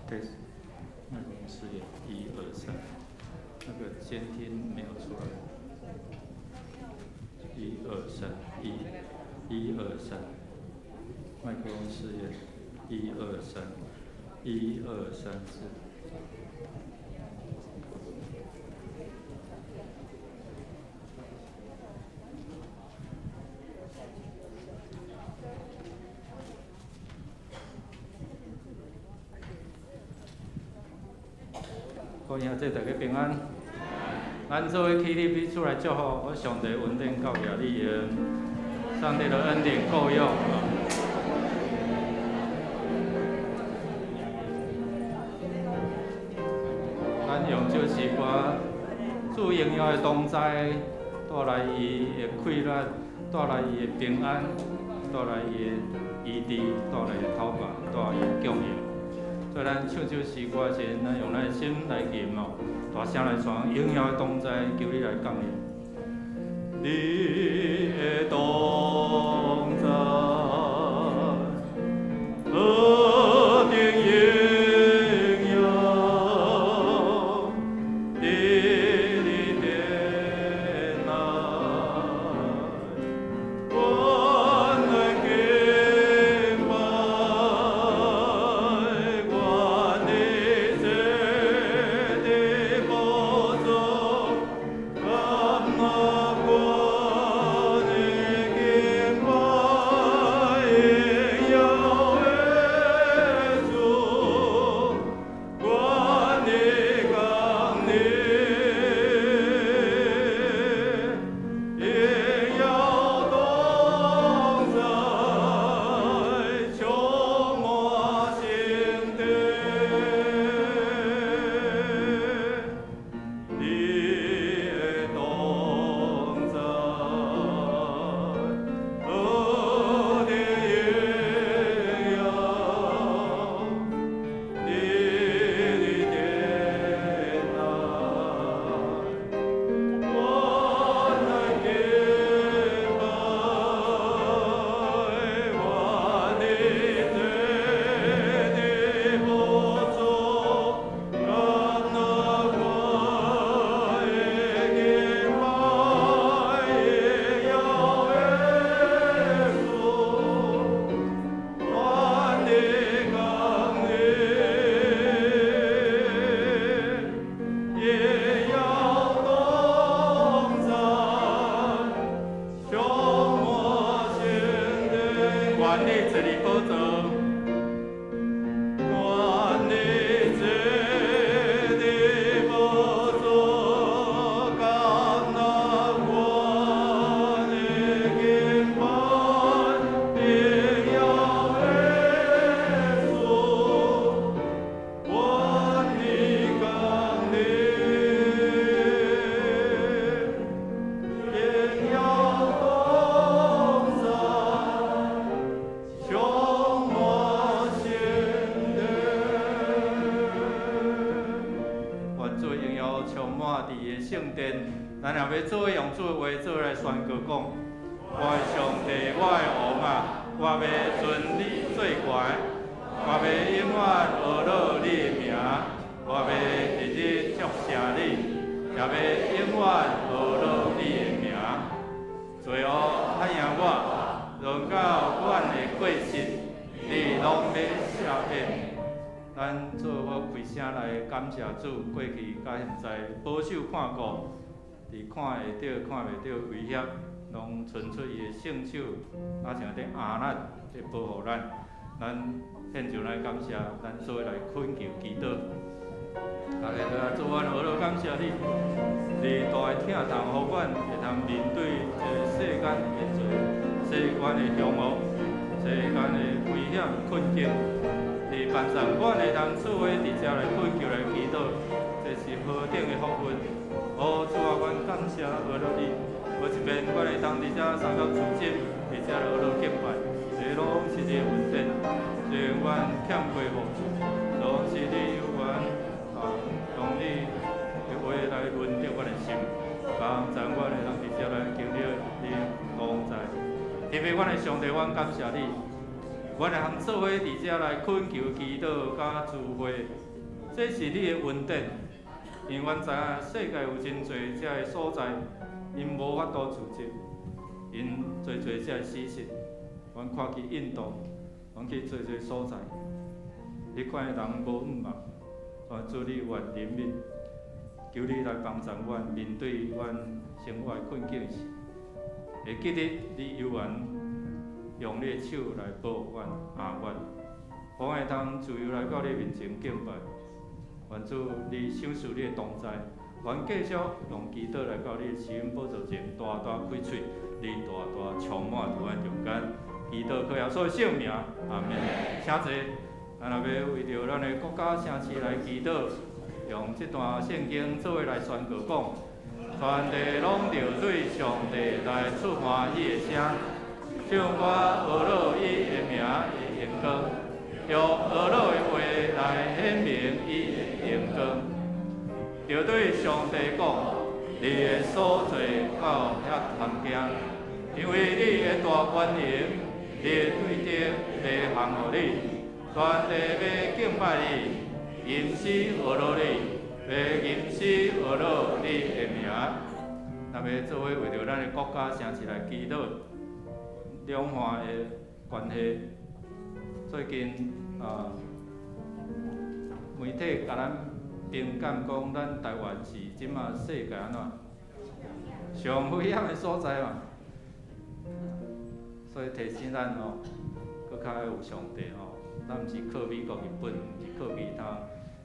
Test，麥克風試驗，一二三，那個監聽沒有出來。一二三，一，一二三，麥克風試驗，一二三，一二三四。各位兄弟，大家平安。咱做伙起立彼此來祝福，我上帝恩典夠額你用，上帝的恩典夠用。咱用這首歌，主榮耀的同在，帶來伊的快樂，帶來伊的平安，帶來伊的醫治，帶來伊的頭髮，帶來伊的供應。所以咱唱這首詩歌時，咱用咱的心來吟哦，大聲來傳榮耀的同在，求你來降臨。你的同在，何等榮耀，佇你殿內，阮來敬拜，願你坐佇寶座，接納阮的敬拜，榮耀的主，願你降臨，榮耀同在，充滿聖殿，你的同在，何等榮耀，佇你殿內，阮來敬拜，願你坐佇寶座，接納阮的敬拜，榮耀的主，願你降臨，榮耀同在，充滿聖殿。願你坐佇寶座，願你坐佇寶座，接納阮的敬拜，榮耀的主，願你降臨，榮耀同在，充滿聖殿。願主榮耀充滿佇伊的聖殿，咱若欲做伙用主的話做伙來宣告講：我的上帝，我的王啊，我欲尊你做懸，我欲永遠呵咾你的名，我欲日日祝謝你，也欲永遠呵咾你的名。罪惡歹贏我，論到阮的過失，你攏欲赦免。咱做伙開聲來感謝主，過去佮現在保守看顧，佇看會著、看袂著威脅，攏伸出伊的聖手，若像佇頷咱，佇保護咱。咱獻上來感謝，咱做伙來懇求祈禱。大家來主，阮呵咾感謝你，你大的疼痛，予阮會通面對這個世間的罪、世間的凶惡、世間的危險困境。你幫助阮會通做伙佇遮來懇求來祈禱，這是何等的福分！哦，主啊，阮感謝呵咾你，無一遍阮會通佇遮三角組織，佇遮來呵咾敬拜，這攏是你的恩典，這阮欠過無處，攏是你有緣啊，用你的話來潤著阮的心，幫助阮會通佇遮來經歷你同在。特別阮的上帝，阮感謝你。阮會通做伙佇遮來懇求、祈禱、佮聚會，這是你的恩典。因為阮知影世界有真濟遮个所在，𪜶無法度聚集，𪜶濟濟遮个死實。阮看去印度，阮去濟濟所在，彼款的人無毋捌，主你願憐憫，求你來幫助阮面對阮生活的困境時，會記得你猶原用你的手來保護阮、阿阮，予阮會通自由來到你面前敬拜。願主你賞賜你的同在，阮繼續用祈禱來到你的施恩寶座前，大大開喙，你大大充滿佇阮中間。祈禱靠耶穌的聖名，阿門。請坐。咱若欲為著咱的國家城市來祈禱，用這段聖經做伙來宣告講：全地攏著對上帝來出歡喜的聲，唱歌呵咾伊的名的榮光，用呵咾的話來顯明伊的榮光。著對上帝講，你的所做到遐通驚，因為你的大權能，你的對德袂降予你，全地欲敬拜你，吟詩呵咾你，欲吟詩呵咾你的名。若欲做伙為著咱的國家城市來祈禱，兩岸的關係，最近啊，媒體共咱評鑑講，咱台灣是這馬世界按怎上危險的所在嘛，所以提醒咱吼，閣較愛有上帝吼，咱毋是靠美國、日本，毋是靠其他。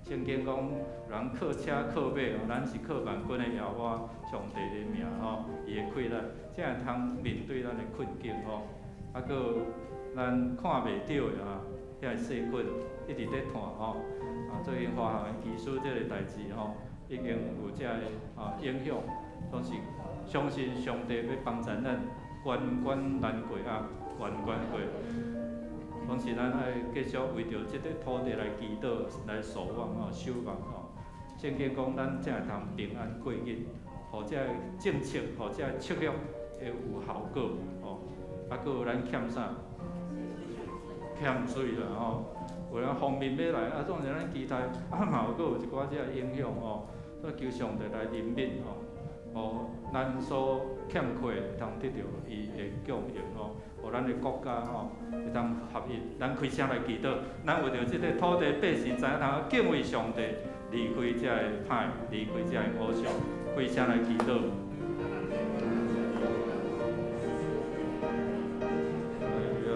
聖經講，人靠車靠馬，咱是靠萬軍的耶和華上帝的名吼，伊的氣力，才會通面對咱的困境吼。啊，閣有咱看袂著的啊，遐个細菌一直咧傳吼。啊，最近華航的機師這個代誌吼，已經有這个啊影響，總是相信上帝欲幫助咱，關關難過啊，關關過。總是咱愛繼續為著這個土地來祈禱、來守望吼、守望吼。聖經講，咱才會通平安過日，予這个政策、予這个策略會有效果吼。啊，閣有咱欠啥？欠水啦吼。有人鋒面欲來，啊，總是咱期待，啊嘛有閣有一寡這个影響吼。所以求上帝來憐憫吼，予咱所欠缺會通得著伊的供應吼，予咱的國家吼會通合一。咱開聲來祈禱，咱為著這個土地百姓知影通敬畏上帝，離開這个歹，離開這个偶像，開聲來祈禱。哎呀，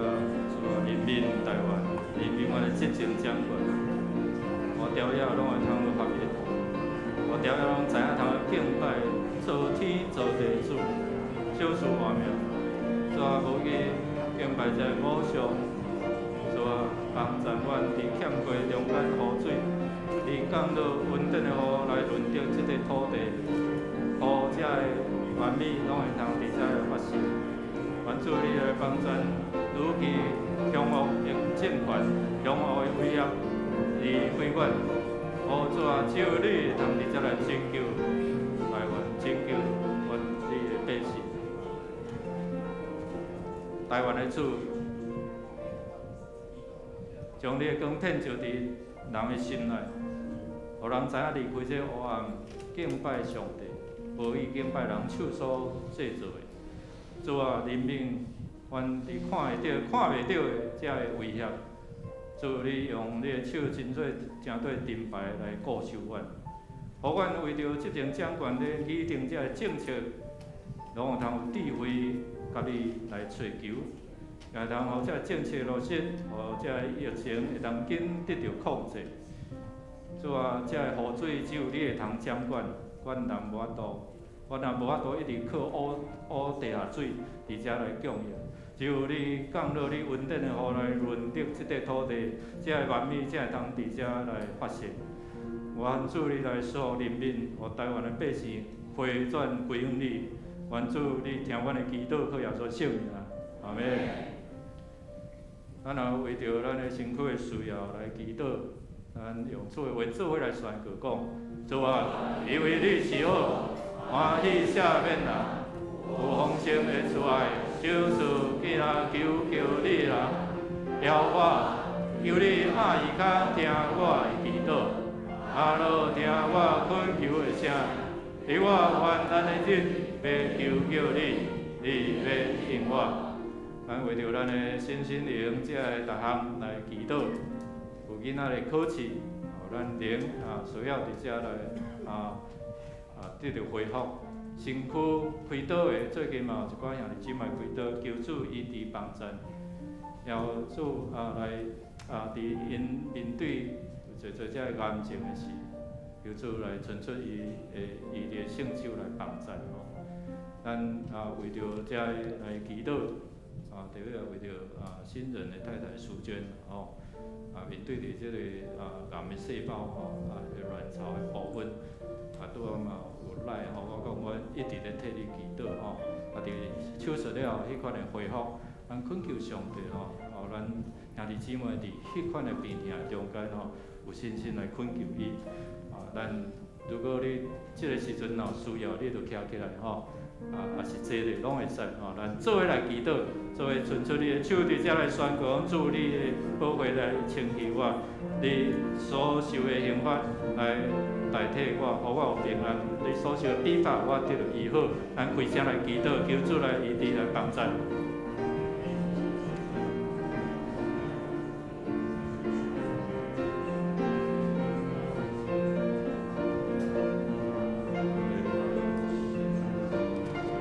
主啊，憐憫台灣，憐憫阮的執政長官，予朝野攏會通有合一，予朝野攏知影通敬拜造天造地主，賞賜活命。主啊，無去敬拜這个偶像，主啊，幫助阮佇欠缺中間雨水，你降落穩定的雨來潤澤這個土地，予這个完美攏會通佇遮來發生。願主你來幫助，愈其凶惡的政權、凶惡的威脅離開阮。哦，主啊，只有你會通佇遮來拯救台灣，拯救阮你的百姓。台灣的主，將你的光天照佇人的心內，予人知影離開這個黑暗，敬拜上帝，無去敬拜人手所製造的。主啊，憐憫阮佇看會著、看袂著的這个威脅。主，你用你的手真做誠對盾牌來固守阮，予阮為著執政長官咧擬定這个政策，攏有通有智慧，共你來揣求，也會通予這个政策落實，予這个疫情會當緊得著控制。主啊，這个雨水只有你會通掌管，阮人無法度，阮人無法度一直靠挖挖地下水佇遮來供應。只有你降落你恩典的雨來潤澤這塊土地，這个完美才會通佇遮來發生。願主你來賜福憐憫，予台灣的百姓回轉歸向你。願主你聽阮的祈禱，靠耶穌聖名，阿門。咱若為著咱的身軀的需要來祈禱，咱用主的話做伙來宣告講：主啊，因為你是好，歡喜赦免人，有豐盛的慈愛，賞賜囝兒求求你人，耶和華，求你擘耳孔聽我的祈禱，阿樂聽我懇求的聲。佇我患難的日，欲求叫你，你欲應我。咱為著咱的身心靈這个逐項來祈禱，有囡仔的考試，咱靈啊需要佇遮來得著恢復。身軀開刀的，最近嘛有一寡兄弟姊妹開刀，求主醫治幫贊，然後主啊來啊佇𪜶面對有濟濟這个癌症的事，求主來伸出伊的醫治的聖手來幫贊吼。咱啊為著這个來祈禱，啊特別為著啊新人的太太淑娟吼，啊面對著這个啊癌的細胞吼啊卵巢的部分，啊拄仔嘛有來吼，我講我一直咧替你祈禱吼，啊佇手術了後彼款的恢復，咱懇求上帝吼，予咱兄弟姊妹佇彼款的病痛中間吼，有信心來懇求伊。啊，咱如果你這个時陣若有需要，你就徛起來吼，啊，抑是坐咧攏會使吼。咱做伙來祈禱，做伙伸出你的手佇遮來宣告，主你的寶血來清洗我，你所受的刑罰來代替我，予我有平安。你所受的鞭罰，我得著醫好。咱開聲來祈禱，求主來醫治來幫贊。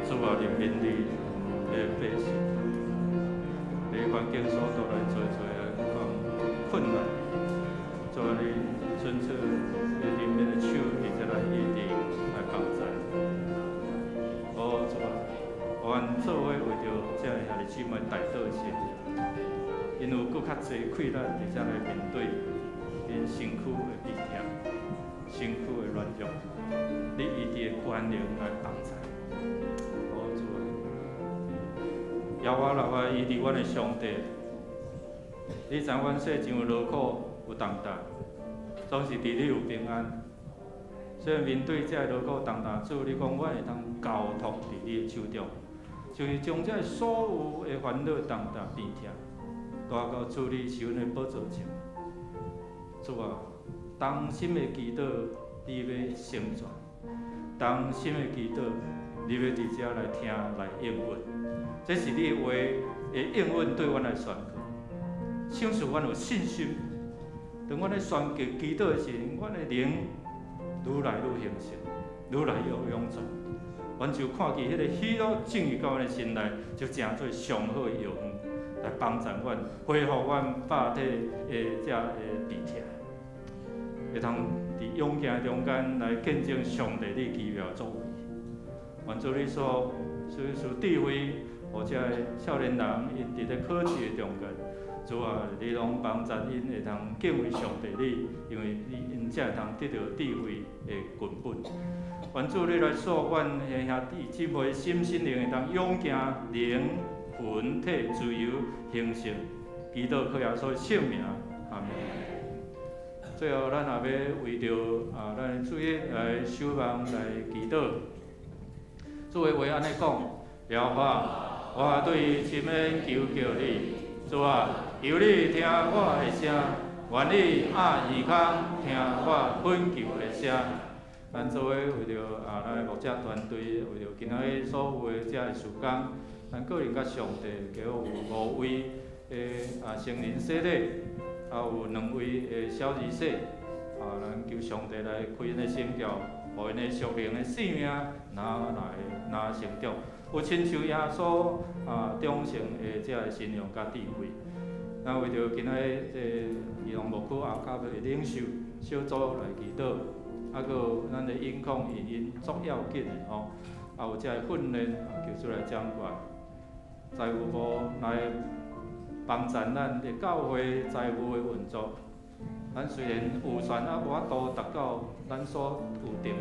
主啊，憐憫你的百姓，你環境所帶來濟濟的困難，主啊，你伸出你憐憫的手，佇遮來醫治來幫贊。哦，主啊，阮做伙為著這个兄弟姊妹代禱先，𪜶有閣較濟氣力佇遮來面對𪜶身軀的病痛、身軀的軟弱，你醫治的權能來幫贊。哦，主啊，耶和華啊，伊是阮的上帝，你知阮世上有勞苦有重擔，總是佇你有平安。所以面對這个勞苦重擔，主你講阮會當交託佇你的手中，就是將這所有的煩惱、重擔、病痛，帶到主你受恩的寶座前。主啊，同心的祈禱，你欲成全；同心的祈禱，你欲佇遮來聽來應允。這是你的話的應允對阮來宣告，賞賜阮有信心。當阮咧宣告祈禱的時陣，阮的靈愈來愈興盛，愈來愈勇壯。阮就看見彼个喜樂進入到阮的心內，就成做上好的藥方，來幫助阮恢復阮百體的這个病痛，會通佇勇健中間來見證上帝你奇妙的作為。願主你所賜智慧，予這个少年人𪜶佇咧考試的中間，主啊，你攏幫助𪜶會通敬畏上帝你，因為𪜶才會通得著智慧的根本。願主你來賜阮的兄弟姊妹心心靈會當勇健靈魂體自由興盛，祈禱靠耶穌聖名，阿們。最後，咱也欲為著啊，咱的主日來守望來祈禱。主的話按呢講，耶和華，我對深淵求叫你，主啊，求你聽我的聲，願你擘耳孔聽我懇求的聲。咱做伙為著啊，咱的牧者團隊，為著今仔日所有的這个事工，咱個人佮上帝，加有五位的啊成人洗禮，啊有兩位的小兒洗，啊，咱求上帝來開𪜶的心竅，予𪜶的屬靈的生命若來若成長，有親像耶穌啊忠誠的這个信仰佮智慧。咱為著今仔日這個基隆牧區阿卡的領袖小組來祈禱，啊，閣有咱的音控影音足要緊的吼，啊有這个訓練，求主來掌管，財務部來幫贊咱的教會財務的運作。咱雖然預算猶無法度達到咱所預定，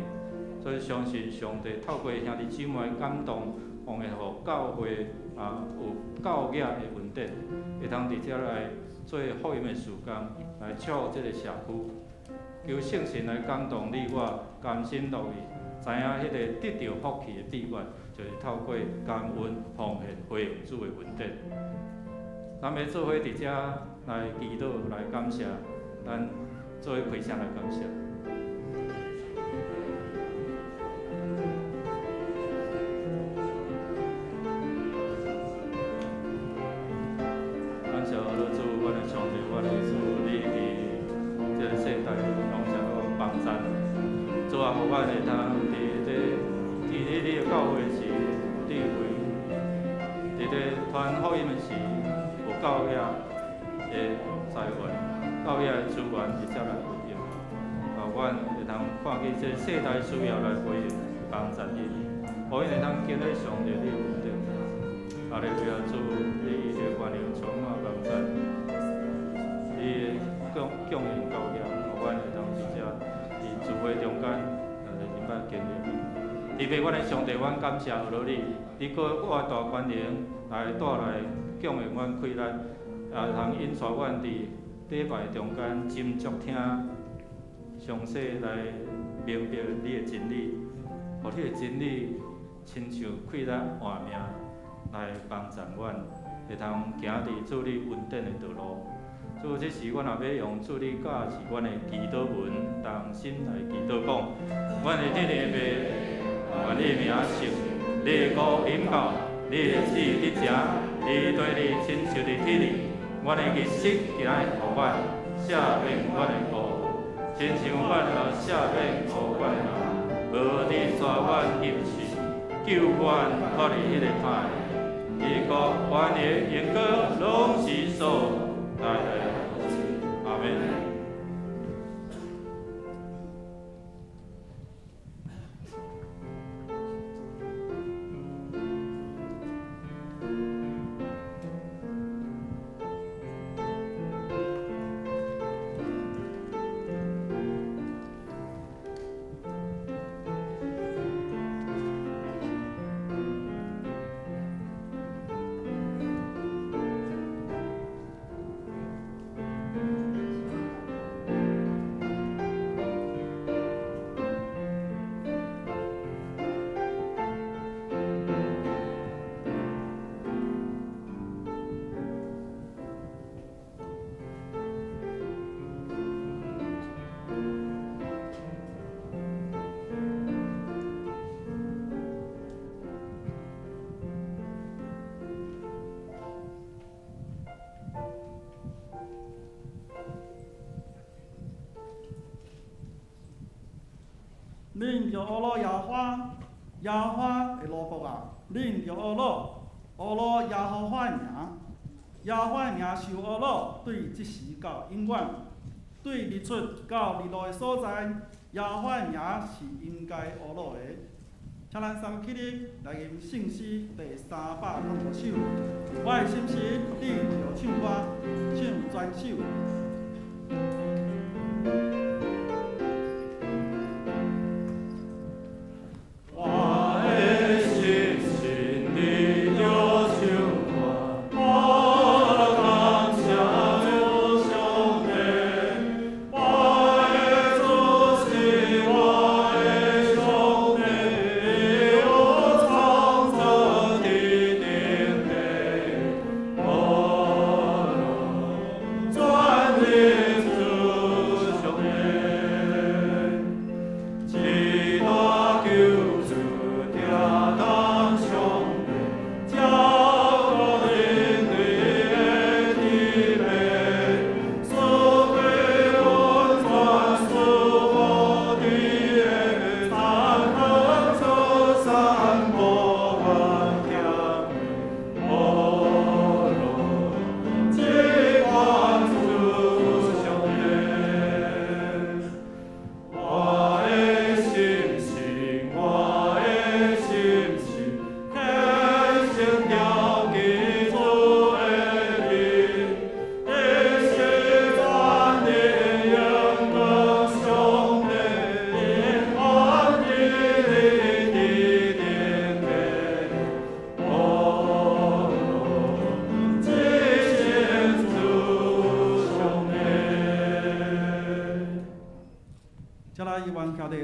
所以相信上帝透過兄弟姊妹的感動，予教會啊有夠額的恩典，會通佇遮來做福音的事工，來祝福這个社區。求聖神來感動你我，甘心樂意，知影彼个得著福氣的秘訣，就是透過感恩奉獻回應主的恩典。咱欲做伙佇遮來祈禱來感謝，咱做伙開聲來感謝。感謝阿主，阮的上帝，阮的主，你佇這个世代攏誠好幫贊，主啊，予阮會通佇咧你的教會時有地位，佇咧傳福音的時有夠遐的財源，夠遐的資源直接來回應，予阮會通看見這個世代需要來回應幫贊你，予阮會通經歷上帝你的恩典。哈利路亞，主，你的權能充滿幫贊，你的供應夠遐，予阮會通直接佇聚會中間來明白經歷你。特別阮的上帝，阮感謝阿羅你，你閣倚大權能來帶來供應阮氣力，也通引帶阮佇禮拜中間斟酌聽，詳細來明白你的真理，予你的真理親像氣力換命來幫助阮，會通行佇主你恩典的道路。主，這時阮若欲用主你教示阮的祈禱文，同心來祈禱講：阮的天父，願你名聖，你的國臨到，你的旨意得成，佇地裡親像佇天裡。阮的日食今仔予阮，赦免阮的過，親像阮也赦免過阮的人，無佇帶阮入試，救阮脫離彼个歹的。你國權力榮光攏是所代代阿門。恁著阿羅耶和華，耶和華的奴僕啊！恁著阿羅，阿羅耶和華的名，耶和華的名受阿羅，對這時到永遠，對日出到日落的所在，耶和華的名是應該阿羅的。請咱三個起立來吟聖詩第305首。我的心神，你著唱歌，唱全首。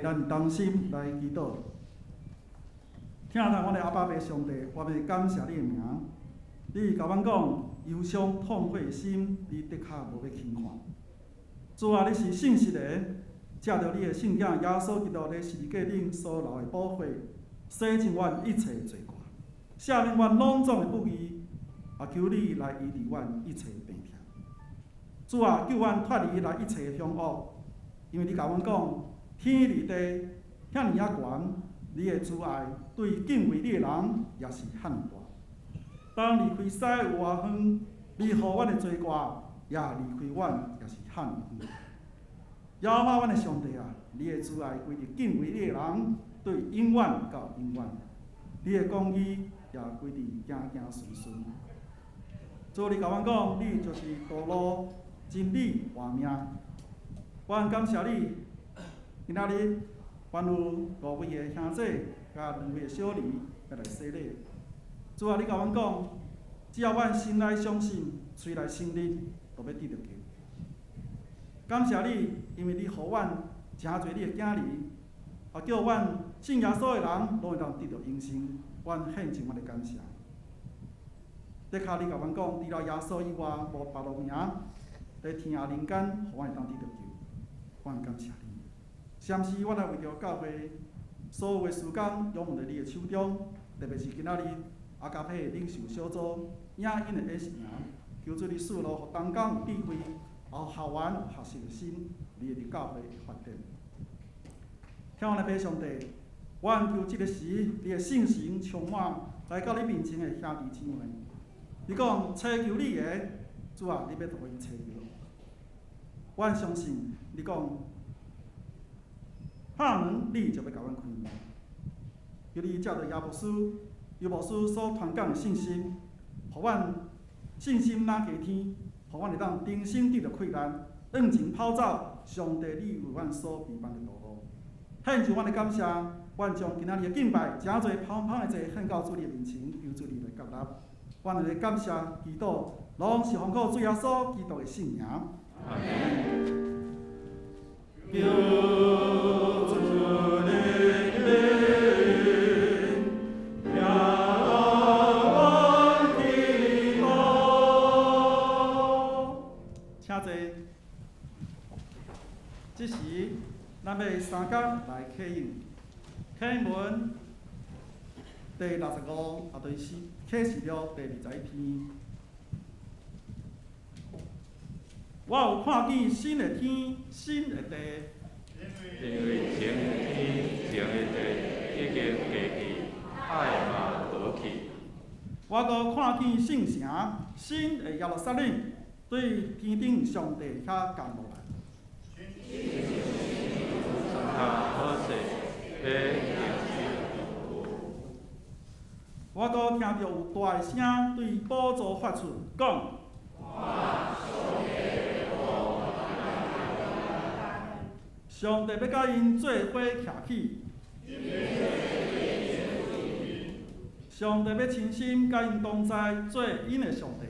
咱同心來祈禱，疼待阮的阿爸父上帝，我欲感謝你的名，你共阮講，憂傷痛悔的心，你的確無欲輕看。主啊，你是信實的，藉著你的聖子耶穌基督佇十字架頂所流的寶血，洗淨阮一切罪過，赦免阮攏總的不義，也求你來醫治阮一切病痛。主啊，救阮脫離咱一切兇惡，因為你共阮講，天離地遐爾仔懸，你的慈愛對敬畏你的人也是遐爾大。當離開西有偌遠，你予阮的罪過也離開阮，也是遐爾遠。耶和華阮的上帝啊，你的慈愛歸佇敬畏你的人，對永遠到永遠。你的公義也歸佇子子孫孫。主，你共阮講，你就是道路、真理、活命。阮感謝你，今仔日阮有五位的兄姐佮兩位的小兒欲來洗禮。主啊，你共阮講，只要阮心內相信，喙內承認，就欲得著救。感謝你，因為你予阮誠濟你的囝兒，也叫阮信耶穌的人攏會當得著永生。阮獻上阮的感謝。的確，你共阮講，除了耶穌以外，無別路名，佇天下人間，予阮會當得著救。阮感謝你。暫時，阮來為著教會所有的事工，仰望佇你的手中，特別是今仔日阿加帕領袖小組影音的演習營，求主你賜予同工有智慧，予學員有學習的心，你會佇教會發展。天父的爸上帝，阮求這个時，你的聖神充滿來到你面前的兄弟姊妹。你講祈求你的，主啊，你欲予𪜶祈求。阮相信你講，敲門你就欲共阮開門。求你藉著耶牧師、尤牧師所傳講的信息，予阮信心若加添，予阮會當重新得著氣力，向前跑走。上帝，你為阮所備辦的道路，獻上阮的感謝。阮將今仔日的敬拜，誠濟芳芳的祭獻到主你的面前，求主你來接納。阮的感謝祈禱，攏是奉靠主耶穌基督的聖名。阿門。求主你的靈，聽阮祈禱。請坐。這時，咱欲三工來啟應啟文第65，啊，就是啟示錄第21篇。我有看見新的天，新的地。因為前天前的地已經過去，海嘛無去。我閣看見聖城，新的耶路撒冷，對天頂上帝遐降落來。穿好勢，欲迎娶我閣聽著有大的聲對寶座發出，講：上帝欲佮𪜶做伙徛起，上帝欲親身佮𪜶同在，做𪜶的上帝。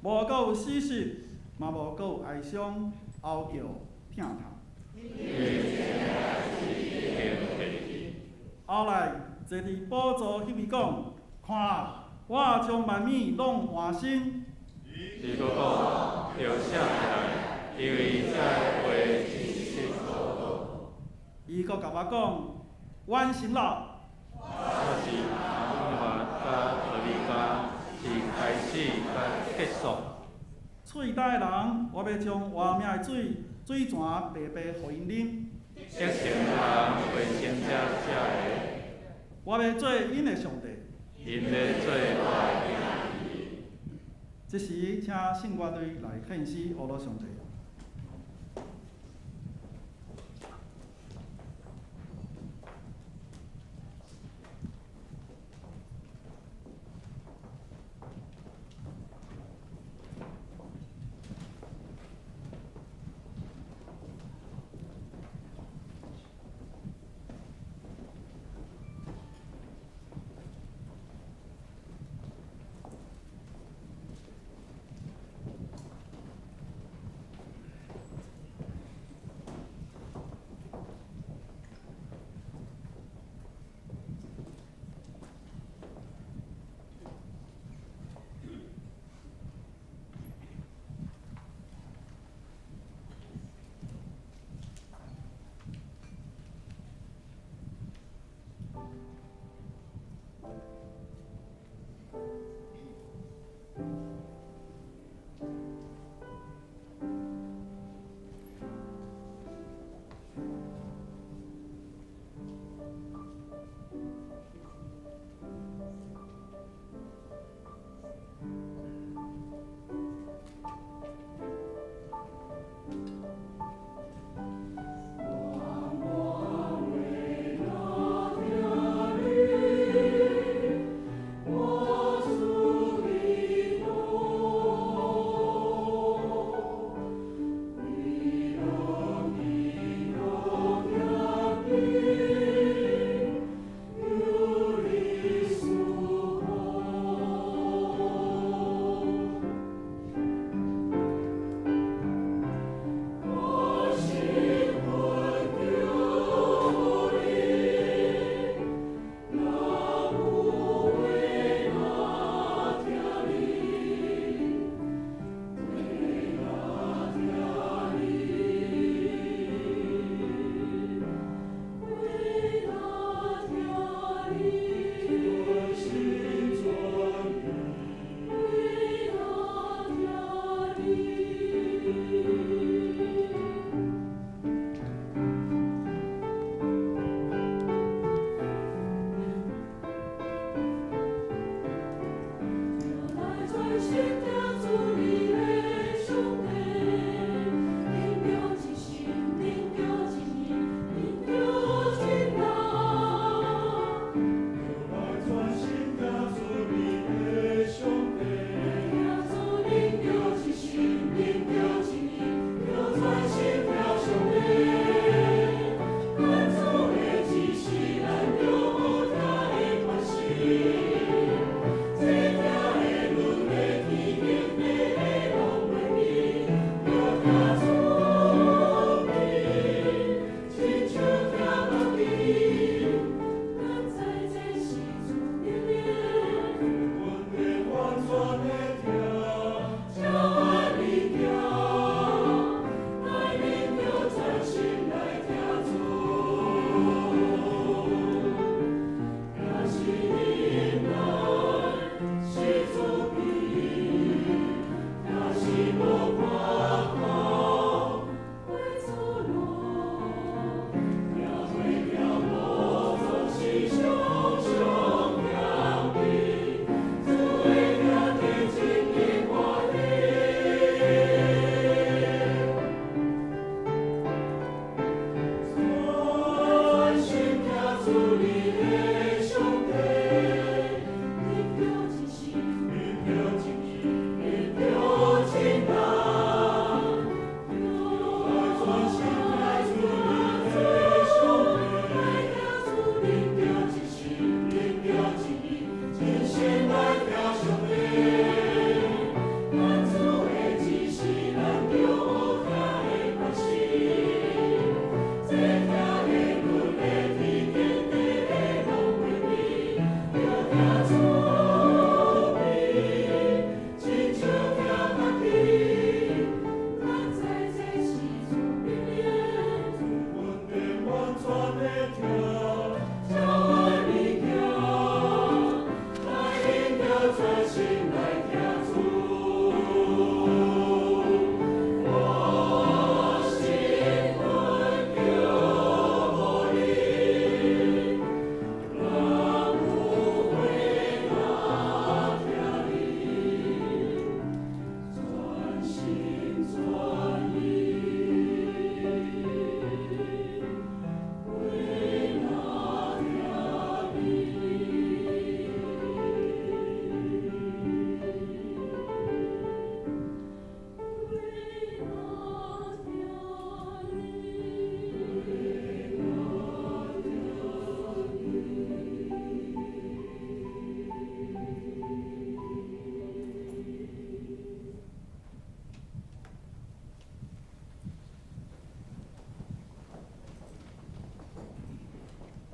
無閣有死屍，嘛無閣有哀傷、哀叫、疼痛。後來坐佇寶座彼位講：看，我將萬物攏換新。伊閣講，著寫起來，因為這話真實可靠。伊閣共我講：完成了。我是阿爾法佮俄米伽，是開始佮結束。喙焦的人，我欲將活命的水水泉白白予𪜶啉。得勝的人為勝者食的。我欲做𪜶的上帝。𪜶欲做我的囝兒。這時，請聖歌隊來獻詩，阿羅上帝。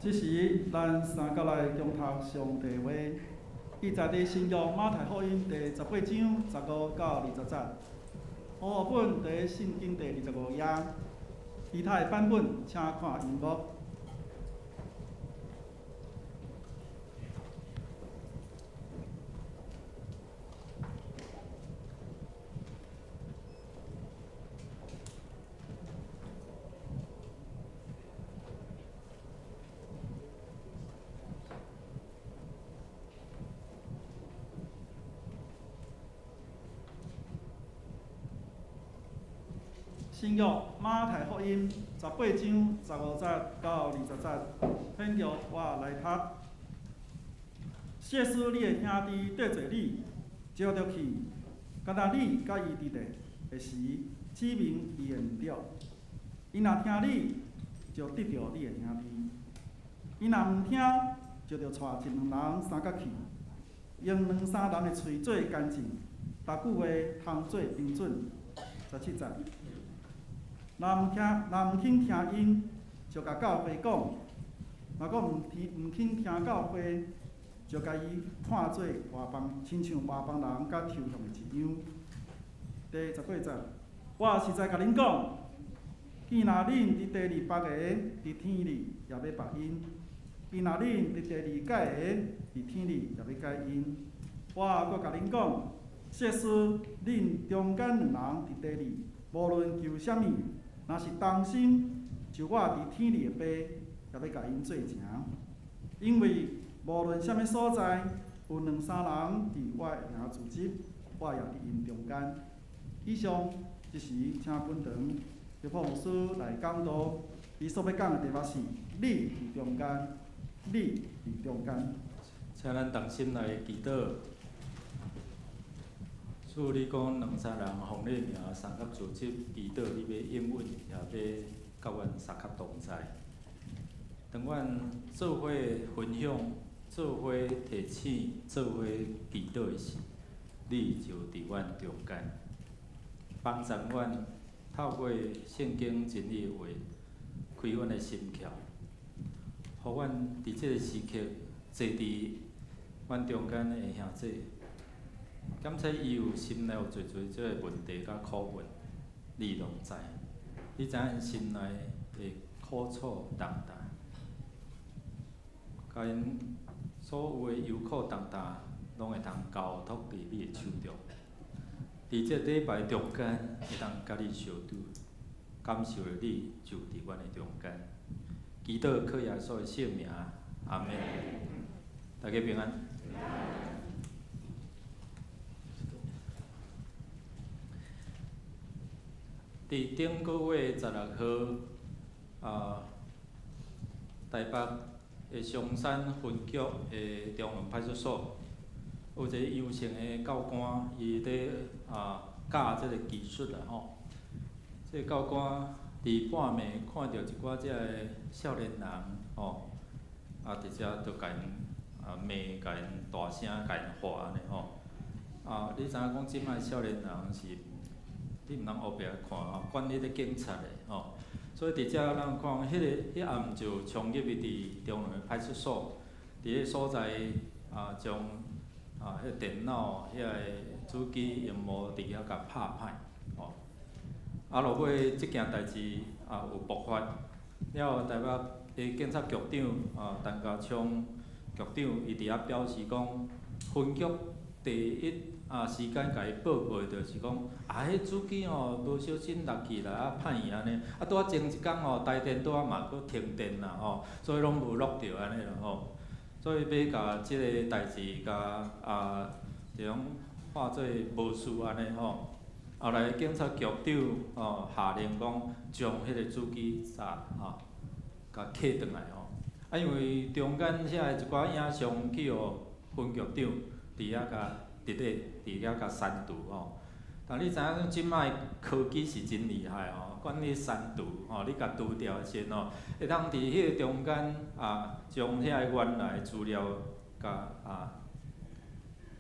這時，咱三佮來共讀上帝話，記載佇新約馬太福音第18章15到20節。和合本佇聖經第25頁，其他的版本請看螢幕。新約馬太福音18章15節到20節，聽著我來讀。設使你的兄弟得罪你，招著去，敢若你佮伊佇咧的時，指明伊的毋對。伊若聽你，就得著你的兄弟；伊若毋聽，就著帶一兩人相佮去，用兩三人的喙做見證，逐句話通做憑準。17節。若毋聽，若毋肯聽𪜶，就共教會講；若閣毋聽，毋肯聽教會，就共伊看做外邦，親像外邦人佮抽象的一樣。第18節，我實在共恁講，既若恁佇地裡縛的，佇天裡也欲縛𪜶；既若恁佇地裡解的，佇天裡也欲解𪜶。我閣共恁講，設使恁中間兩人佇地裡，無論求啥物，若是同心，就我佇天裡的爸也欲共𪜶做成。因為無論啥物所在，有兩三人佇我的名聚集，我也佇𪜶中間。以上就是請本堂劉破牧師來講道，伊所欲講的題目是：你佇中間，你佇中間。請咱同心來祈禱。主，你講兩三人奉你名相佮聚集祈禱，你欲應允，也欲佮阮相佮同在。當阮做伙分享、做伙提醒、做伙祈禱的時，你就佇阮中間，幫助阮透過聖經真理的話，開阮的心竅，予阮佇這個時刻坐佇阮中間的兄弟。感謝伊有心內有濟濟這个問題佮苦悶，你攏知。你知影𪜶心內的苦楚重擔，共𪜶所有的憂苦重擔，攏會通交託佇你的手中。佇這禮拜中間，會當佮你相拄，感受著你就佇阮的中間。祈禱靠耶穌的聖名，阿們。大家平安。佇頂個月16號，台北的松山分局的中崙派出所，有一个游姓的教官，伊佇教這个技術啦吼。這个教官佇半暝看著一寡這个少年人吼，直接就共𪜶罵，共𪜶大聲，共𪜶喝按呢吼。你知影講這擺少年人是？你毋通烏白看吼，管彼个警察的吼，所以佇遮咱看，彼个彼暗就衝入去佇中崙的派出所，佇彼个所在將彼个電腦、遐个主機、螢幕佇遐共拍歹吼。落尾這件代誌有爆發，了後台北的警察局長陳家昌局長，伊佇遐表示講，分局第一時間共伊報告的就是講，彼主機吼無小心落去啦，歹去按呢，拄仔前一工吼，台電拄仔嘛閣停電啦吼，所以攏無錄著按呢啦吼，所以欲共這个代誌共這種化做無事按呢吼。後來警察局長吼下令講，將彼个主機煞吼，共揢轉來吼。因為中間遐的一寡影像去予分局長佇遐共。佇咧佇遐共刪除吼，但你知影這擺科技是真厲害吼，管你刪除吼，你共除掉先吼，會當佇彼个中間將遐个原來資料共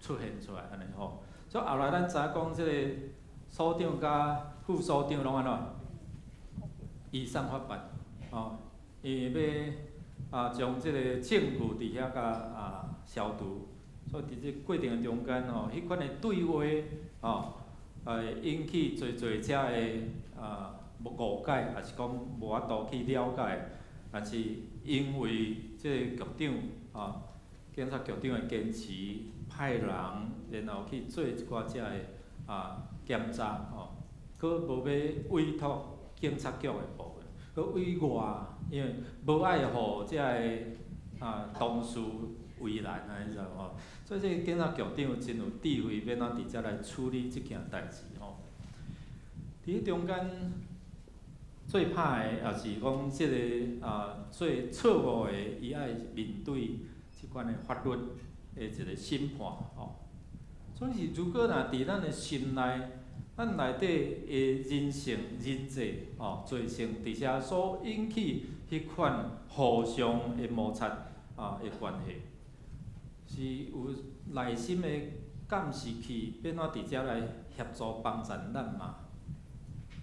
出現出來按呢吼。所以後來咱知影講，這個所長佮副所長攏按怎？移送法辦吼，因為欲將這個證據佇遐共消除。所以佇這過程中間吼，彼款的對話吼，會引起濟濟遮的誤解，抑是講無法度去了解。但是因為這個局長警察局長的堅持，派人然後去做一寡遮的檢查吼，閣無欲委託警察局的部分，閣委外，因為無愛予遮个同事為難啊，你知無吼？所以這個警察局長真有智慧，欲按怎佇遮來處理這件代誌吼。佇彼中間最歹的，也是講這个最錯誤的，伊愛面對這款的法律的一個審判吼。所以如果若佇咱的心內，咱內底的人性、人際造成佇遮所引起彼款互相的摩擦的關係，是有內心的監視器，欲按怎佇遮來協助幫贊咱嘛？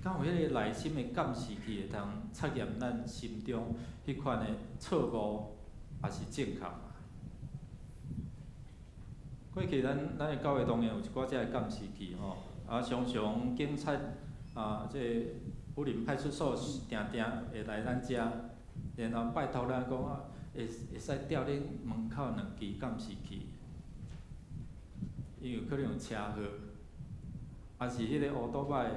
敢有彼個內心的監視器會通測驗咱心中彼款的錯誤，抑是正確嘛？過去咱的教會當然有一寡遮的監視器吼，常常警察這个武林派出所定定會來咱遮，然後拜託咱講會使調恁門口兩支監視器，因為可能有車禍，抑是彼個烏多擺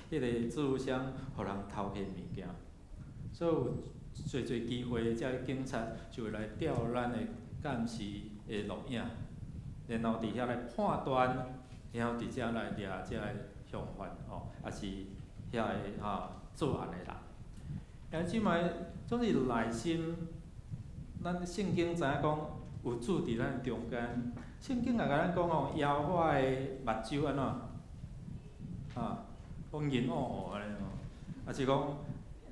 彼個置物箱予人偷去物件，所以有濟濟機會，遮警察就會來調咱的監視的錄影，然後佇遐來判斷，然後佇遮來掠這个凶犯吼，抑是遐个作案的人。兄弟姊妹，總是內心，咱聖經知影講有主佇咱中間，聖經也共咱講吼，耶和華的目睭按怎？講銀烏烏按呢吼，抑是講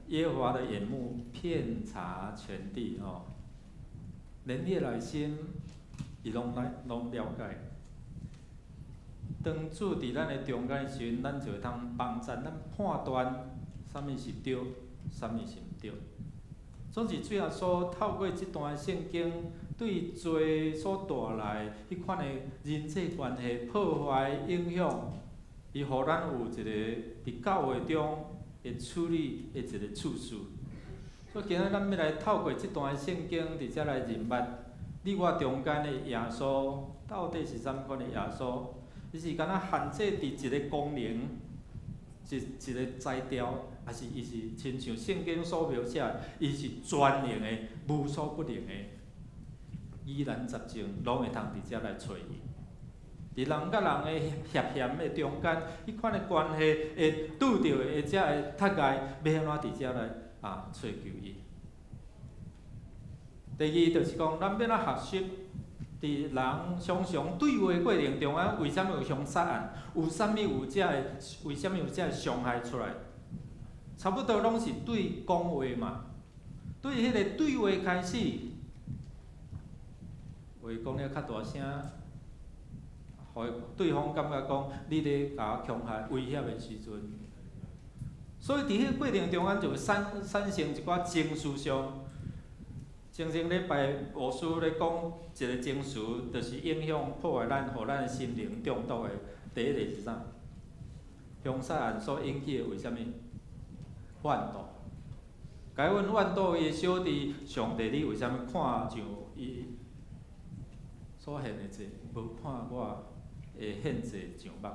耶和華的眼目遍察全地吼，連你的內心，伊攏來攏了解。當主佇咱的中間的時陣，咱就會通幫贊咱判斷啥物是對，啥物是毋對。總是主耶穌透過這段聖經，對罪所帶來彼款的人際關係破壞影響，伊予咱有一個佇教會中的處理的一個次序。所以今仔咱欲來透過這段聖經，佇遮來認捌你我中間的耶穌到底是啥物款的耶穌？伊是敢若限制佇一個功能、一個才調，抑是伊是親像聖經所描寫，伊是全能的、無所不能的，疑難雜症攏會通佇遮來揣伊。佇人佮人的涉嫌的中間，彼款的關係會拄著的遮的窒礙，欲按怎佇遮來揣求伊？第二就是講，咱欲按怎學習？佇人常常對話過程中啊，為啥物有兇殺案？有啥物有遮个？為啥物有遮个傷害出來？差不多攏是對講話嘛，對彼个對話開始，話講了較大聲，予對方感覺講你咧共我恐嚇、威脅的時陣，所以佇彼个過程中間就會產生一寡情緒上。前前禮拜牧師咧講一個情緒，就是影響破壞咱，予咱的心靈中毒的。第一個是啥？兇殺案所引起的為啥物？怨妒。該隱怨妒伊的小弟，上帝你為啥物看像伊所獻的祭，無看我的獻祭上目？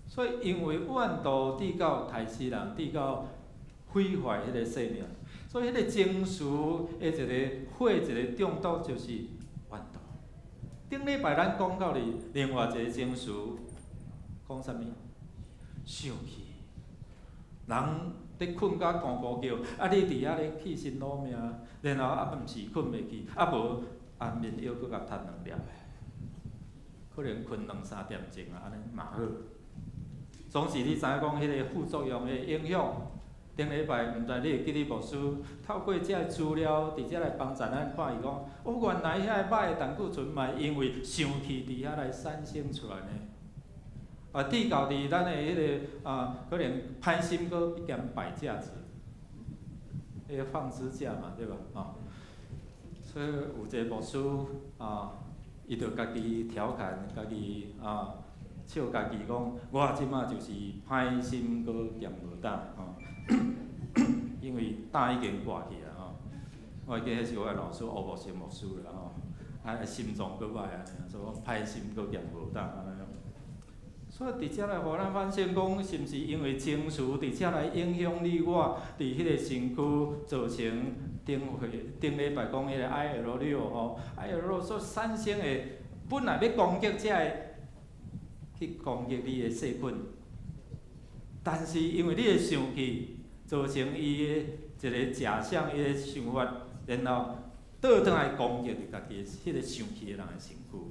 所以因為怨妒，直到刣死人，直到毀壞彼個生命。所以彼個情緒的一個火，一個中毒就是怨妒。頂禮拜咱講到哩另外一個情緒，講啥物？生氣。人咧睏甲咕咕叫，你佇遐咧氣心攞命，然後毋是睏袂去，無安眠藥閣共吞兩粒，可能睏兩三點鐘啊，按呢嘛好。總是你知影講彼個副作用的影響。頂禮拜毋知你會記得牧師透過這个資料，佇遮來幫助咱看伊講，哦，原來遐个歹的膽固醇嘛，因為生氣佇遐來產生出來呢。直到佇咱的彼个可能歹心閣兼敗者子，彼个放支架嘛，對無？吼，所以有一个牧師啊，伊就家己調侃，家己啊笑家己講，我這馬就是歹心閣兼無膽吼，因為膽已經掛去啊吼。我會記彼是我的老師吳牧師牧師啦吼，啊心臟閣歹按呢，所以講歹心閣兼無膽按呢。所以佇遮來予咱反省講，是毋是因為情緒佇遮來影響你我，佇彼個身軀造成頂回頂禮拜講彼個 IL 6吼，IL 6所產生的本來欲攻擊這个去攻擊你的細菌，但是因為你的生氣，造成伊的一個假想，伊的想法，然後倒轉來攻擊佇家己彼個生氣的人的身軀。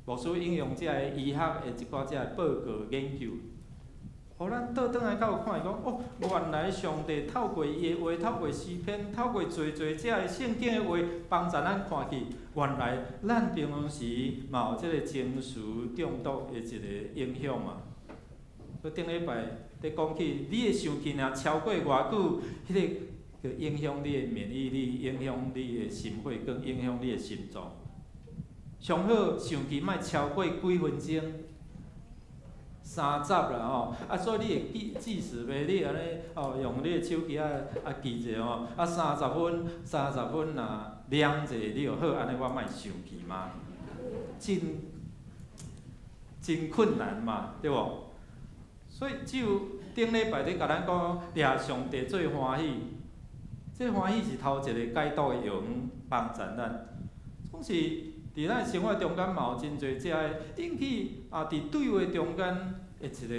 牧師應用這個醫學的一寡這个報告研究，予咱倒轉來閣有看講，哦，原來上帝透過伊的話，透過詩篇，透過濟濟這个聖經的話，幫助咱看見，原來咱平常時嘛有這个情緒中毒的一個影響嘛。所以頂禮拜佇講起，你的生氣若超過偌久，彼个就影響你的免疫力，影響你的心血管，影響你的心臟。上好生氣莫超過幾分鐘，30啦吼，啊，所以你會記記時袂？你按呢哦，用你的手機啊啊記者吼，啊三十分，三十分若涼者，你就好，按呢我莫生氣嘛，真真困難嘛，對無？所以只有頂禮拜咧共咱講，掠上帝做歡喜，這歡喜是頭一个解毒的藥方，幫助咱，總是佇咱生活中間嘛有真濟這个引起啊，佇對話中間的一個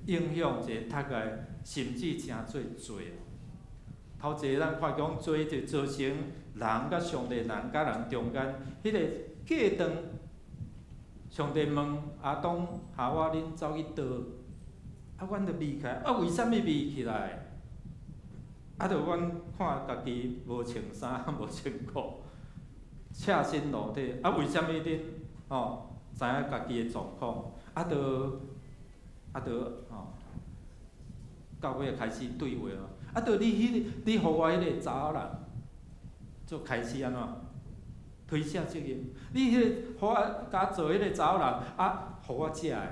影響，一個窒礙，甚至成做罪。頭一个咱看講罪就造成人佮上帝、人佮人中間彼个隔斷。上帝問亞當、夏娃，恁走去佗？啊，阮著避開。啊，為啥物避起來？啊，著阮看家己無穿衫、無穿褲，赤身露體。啊，為啥物恁吼知影家己的狀況？啊，著啊，著吼，到尾開始對話咯。啊，著你彼个，你予我彼个查某人，就開始按怎？推卸責任。你彼个予我共做彼个查某人，啊，予我食的啊。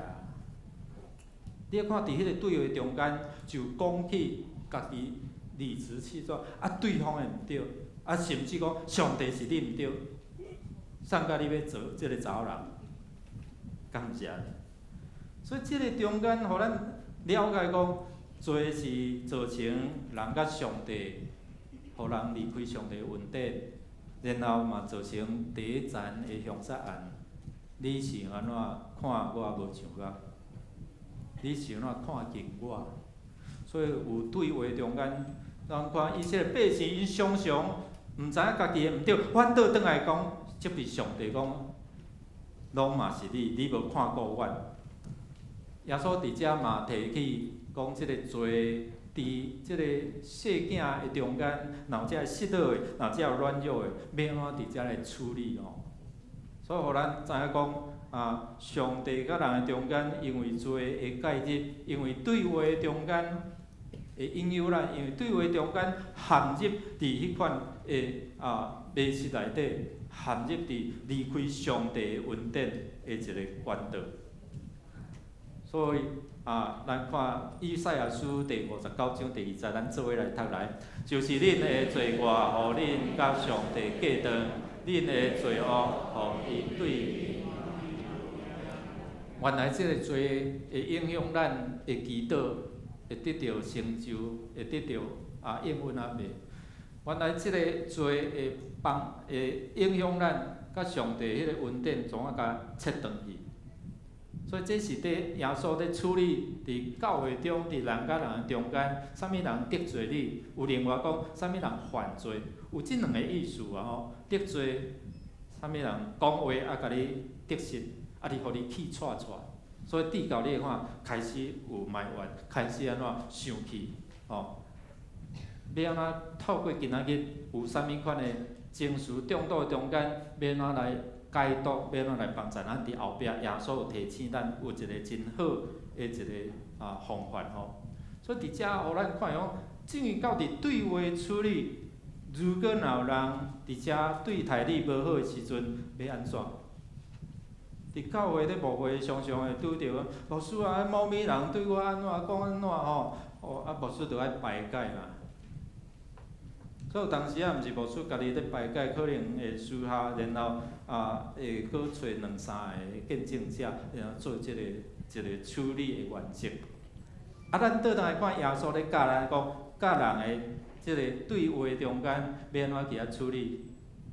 你看佇彼个對話中間，就講起家己理直氣壯，啊，對方的毋對，啊，甚至講上帝是你毋對，啥甲你欲做這个查某人，敢毋是按呢？所以這个中間，予咱了解講，罪是造成人佮上帝，予人離開上帝恩典，然後嘛造成第一層的兇殺案。你是按怎看我無像我？你是按怎看見我？所以有對話中間，咱看以色列百姓𪜶常常毋知影家己的毋對，反倒轉來講，責備上帝講，攏嘛是你，你無看顧阮。耶穌佇遮嘛提起講，這个罪佇這个細囝的中間，若有這个失落的，若有這个軟弱的，欲按怎佇遮來處理吼？所以，予咱知影講，啊，上帝佮人的中間，因為罪的介入，因為對話的中間會引誘咱，因為對話中間陷入佇彼款的啊迷失內底，陷入佇離開上帝恩典的一个管道。所以啊，咱看以賽亞書第59章第2節，咱做伙來讀來，就是恁的罪過，予恁佮上帝隔斷，恁的罪惡，予伊對。原來這个罪會影響咱的祈禱，會得著成就，會得著啊應允啊袂？原來這个罪會幫會影響咱佮上帝彼个恩典，總啊共切斷去。所以這是佇耶穌佇處理佇教會中，佇人佮人中間，啥物人得罪你？有另外講，啥物人犯罪？有這兩个意思啊吼。得罪，啥物人講話啊，共你得失，啊，你予你氣掣掣。所以至到你看，開始有埋怨，開始按怎生氣，吼。欲按怎透過今仔日有啥物款的情緒中毒中間，欲按怎來解毒，欲按怎來幫助咱佇後壁？耶穌有提醒咱有一个真好的一个啊方法吼。所以佇遮予咱看講，進入到佇對話處理，如果若有人佇遮對待你無好的時陣，欲按怎？佇教會咧牧會，常常會拄著牧師啊，某物人對我按怎講按怎吼，哦啊牧師著愛排解嘛。所以有當時啊，毋是牧師家己咧排解，可能會私下，然後啊會閣揣兩三个見證者，然後做這個一個處理的原則。啊，咱倒轉來看耶穌咧教咱講，佮人的這個對話中間，欲按怎去遐處理？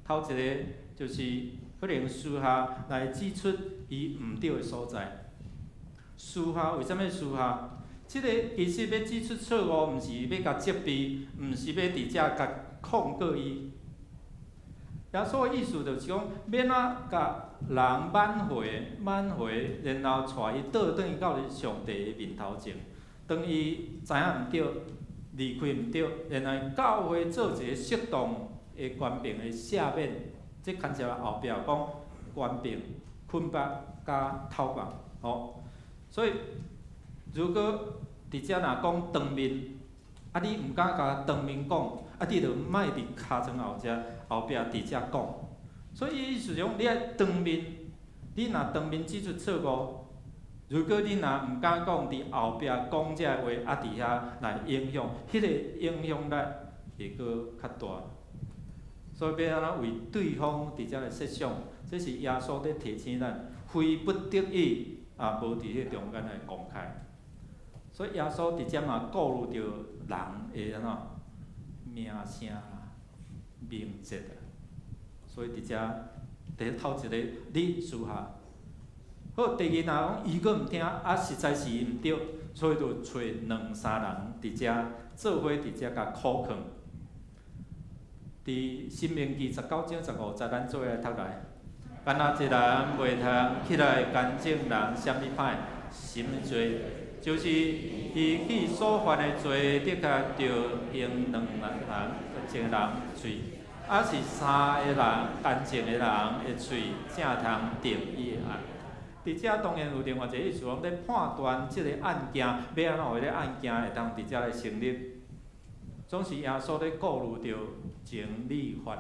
頭一个就是可能私下來指出伊毋對的所在。私下為啥物私下？這個其實欲指出錯誤，毋是欲共責備，毋是欲佇遮共控告伊。耶穌的意思就是講，欲按怎共人挽回、挽回，然後帶伊倒轉去到上帝的面頭前。當伊知影毋對，離開毋對，然後教會做一个適當的權柄的赦免，這牽涉後壁講權柄、捆綁佮透放，吼。所以如果佇遮若講當面，啊你毋敢共當面講，啊你就莫佇尻川後遮後壁佇遮講。所以意思講，你愛當面，你若當面指出錯誤，如果你若毋敢講，佇後壁講這个話，啊佇遐來影響，彼個影響力會閣較大。所以欲按怎為對方佇遮來設想，這是耶穌咧提醒咱，非不得已啊，無佇彼個中間來公開。所以耶穌佇遮嘛顧慮著人的按怎名聲、名節啊。所以佇遮佇頭一個你私下。好，第二若講伊閣毋聽，啊實在是伊毋對，所以就揣兩三人佇遮做伙佇遮共苦勸。佇申命記19章15節，咱做伙來讀來。敢若一人袂通起來監證人啥物歹、啥物罪，就是伊去所犯的罪，的確著用兩人、一個人喙，抑是三个人監證的人的喙，才通定伊的案。佇遮當然有另外一個意思，講咧判斷這个案件，欲按怎予彼个案件會當佇遮來成立，總是耶穌咧顧慮著情理法。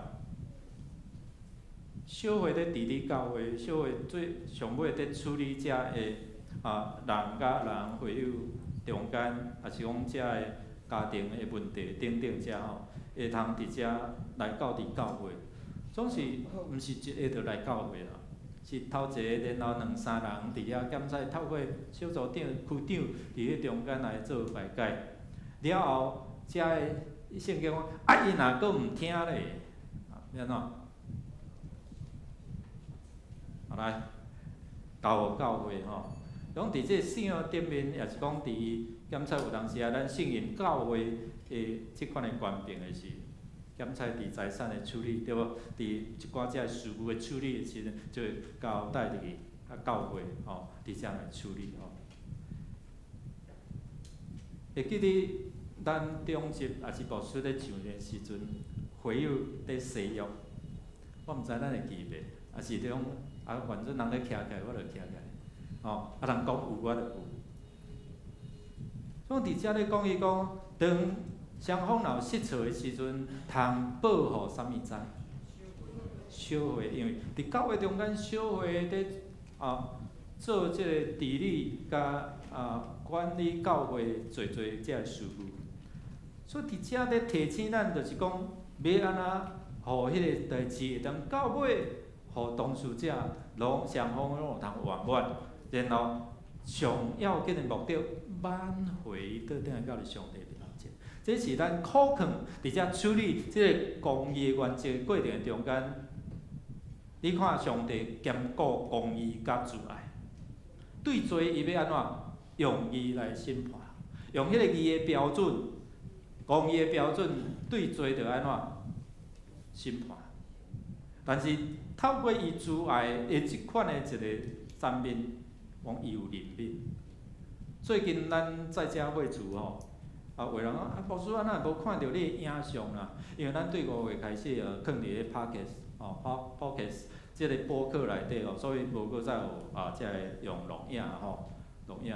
小會咧治理教會，小會最上尾佇處理遮个啊人佮人會友中間，抑是講遮个家庭的問題等等遮吼，會通佇遮來到佇教會，總是毋是一个就來教會啦。是頭一个，然後兩三人佇遐檢採，透過小組長、區長佇彼中間來做排解。了後，遮个聖經講，啊伊若閣毋聽咧，欲按怎？好來，交予教會吼。講佇這個信仰頂面，也是講佇檢採有當時啊，咱信任教會的這款的權柄的時，檢採佇財產的處理，對無？佇一寡這个事務的處理的時陣，就會交代佇啊教會吼，佇遮來處理吼。會記得咱長執抑是牧師咧上任時陣，會友佇誓約，我毋知咱會記袂，抑是講啊，反正人咧徛起來，我就徛起來，吼，啊人講有我就有。所以佇遮咧講，伊講當雙方若有失錯的時陣，通報予啥物知？小會，因為佇教會中間，小會佇啊做這个治理佮啊管理教會濟濟這个事務。所以佇遮咧提醒咱，就是講欲按怎，予彼个代誌會當到尾，予當事者攏雙方攏有通圓滿，然後上要緊的目的挽回倒轉來到上帝面前。這是咱苦勸佇遮處理這个公義原則過程中間，你看上帝兼顧公義佮慈愛，對罪伊欲按怎用義來審判，用彼个義的標準、公義的標準對罪著按怎審判。但是透過伊慈愛的這款的一个層面，講伊有憐憫。最近咱在遮會厝吼，啊，有人講啊，牧師啊，哪會無看著你的影像啦？因為咱對5月開始啊，囥佇咧 Podcast 吼，Podcast 這个播客內底吼，所以無閣再有啊，這个用錄影吼，錄影。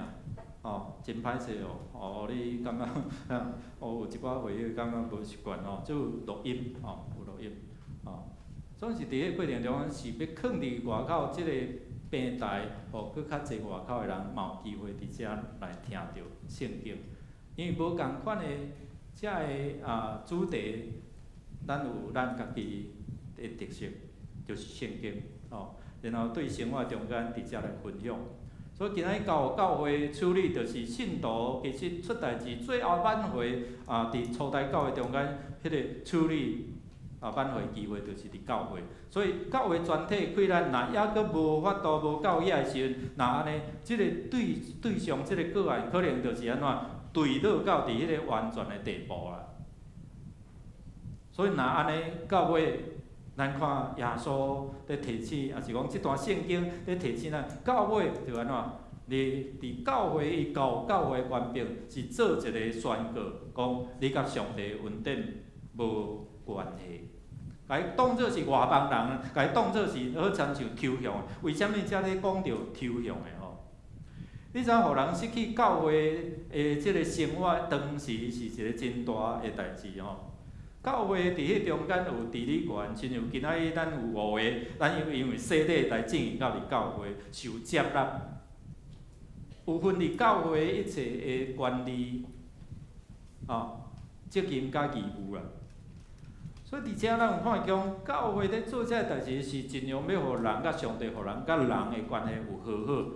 哦，真歹勢哦，哦，你感覺，哦，有一寡會友感覺無習慣吼，這有錄音，吼，有錄音，吼，總是佇彼個過程中是欲囥佇外口這個平台，予閣較濟外口的人嘛有機會佇遮來聽著聖經，因為無仝款的遮个啊主題，咱有咱家己的特色，就是聖經，吼，然後對生活中間佇遮來分享。所以今仔日教會處理，就是信徒其實出代誌，最後挽回啊，佇初代教會中間，彼個處理啊挽回機會，就是佇教會。所以教會全體開咱，若猶閣無法度無夠額的時陣，若按呢，這個對對象，這個個案可能就是按怎墜落到佇彼個完全的地步啦。所以若按呢到尾，咱看耶穌咧提醒，抑是講這段聖經咧提醒咱，到尾就按怎？你佇教會伊教教會權柄是做一個宣告，講你佮上帝恩典無關係，共伊當做是外邦人，共伊當做是好親像抽象的。為啥物遮咧講著抽象的吼？你知影，予人失去教會的這個生活，當時是一個真大的代誌吼。教會佇彼中間有治理權，親像今仔日咱有五個，咱因為洗禮來進入到佇教會受接納，有份佇教會一切的權利、哦責任佮義務啦。所以佇遮咱有看講，教會咧做這个代誌是盡量欲予人佮上帝、予人佮人的關係有和好。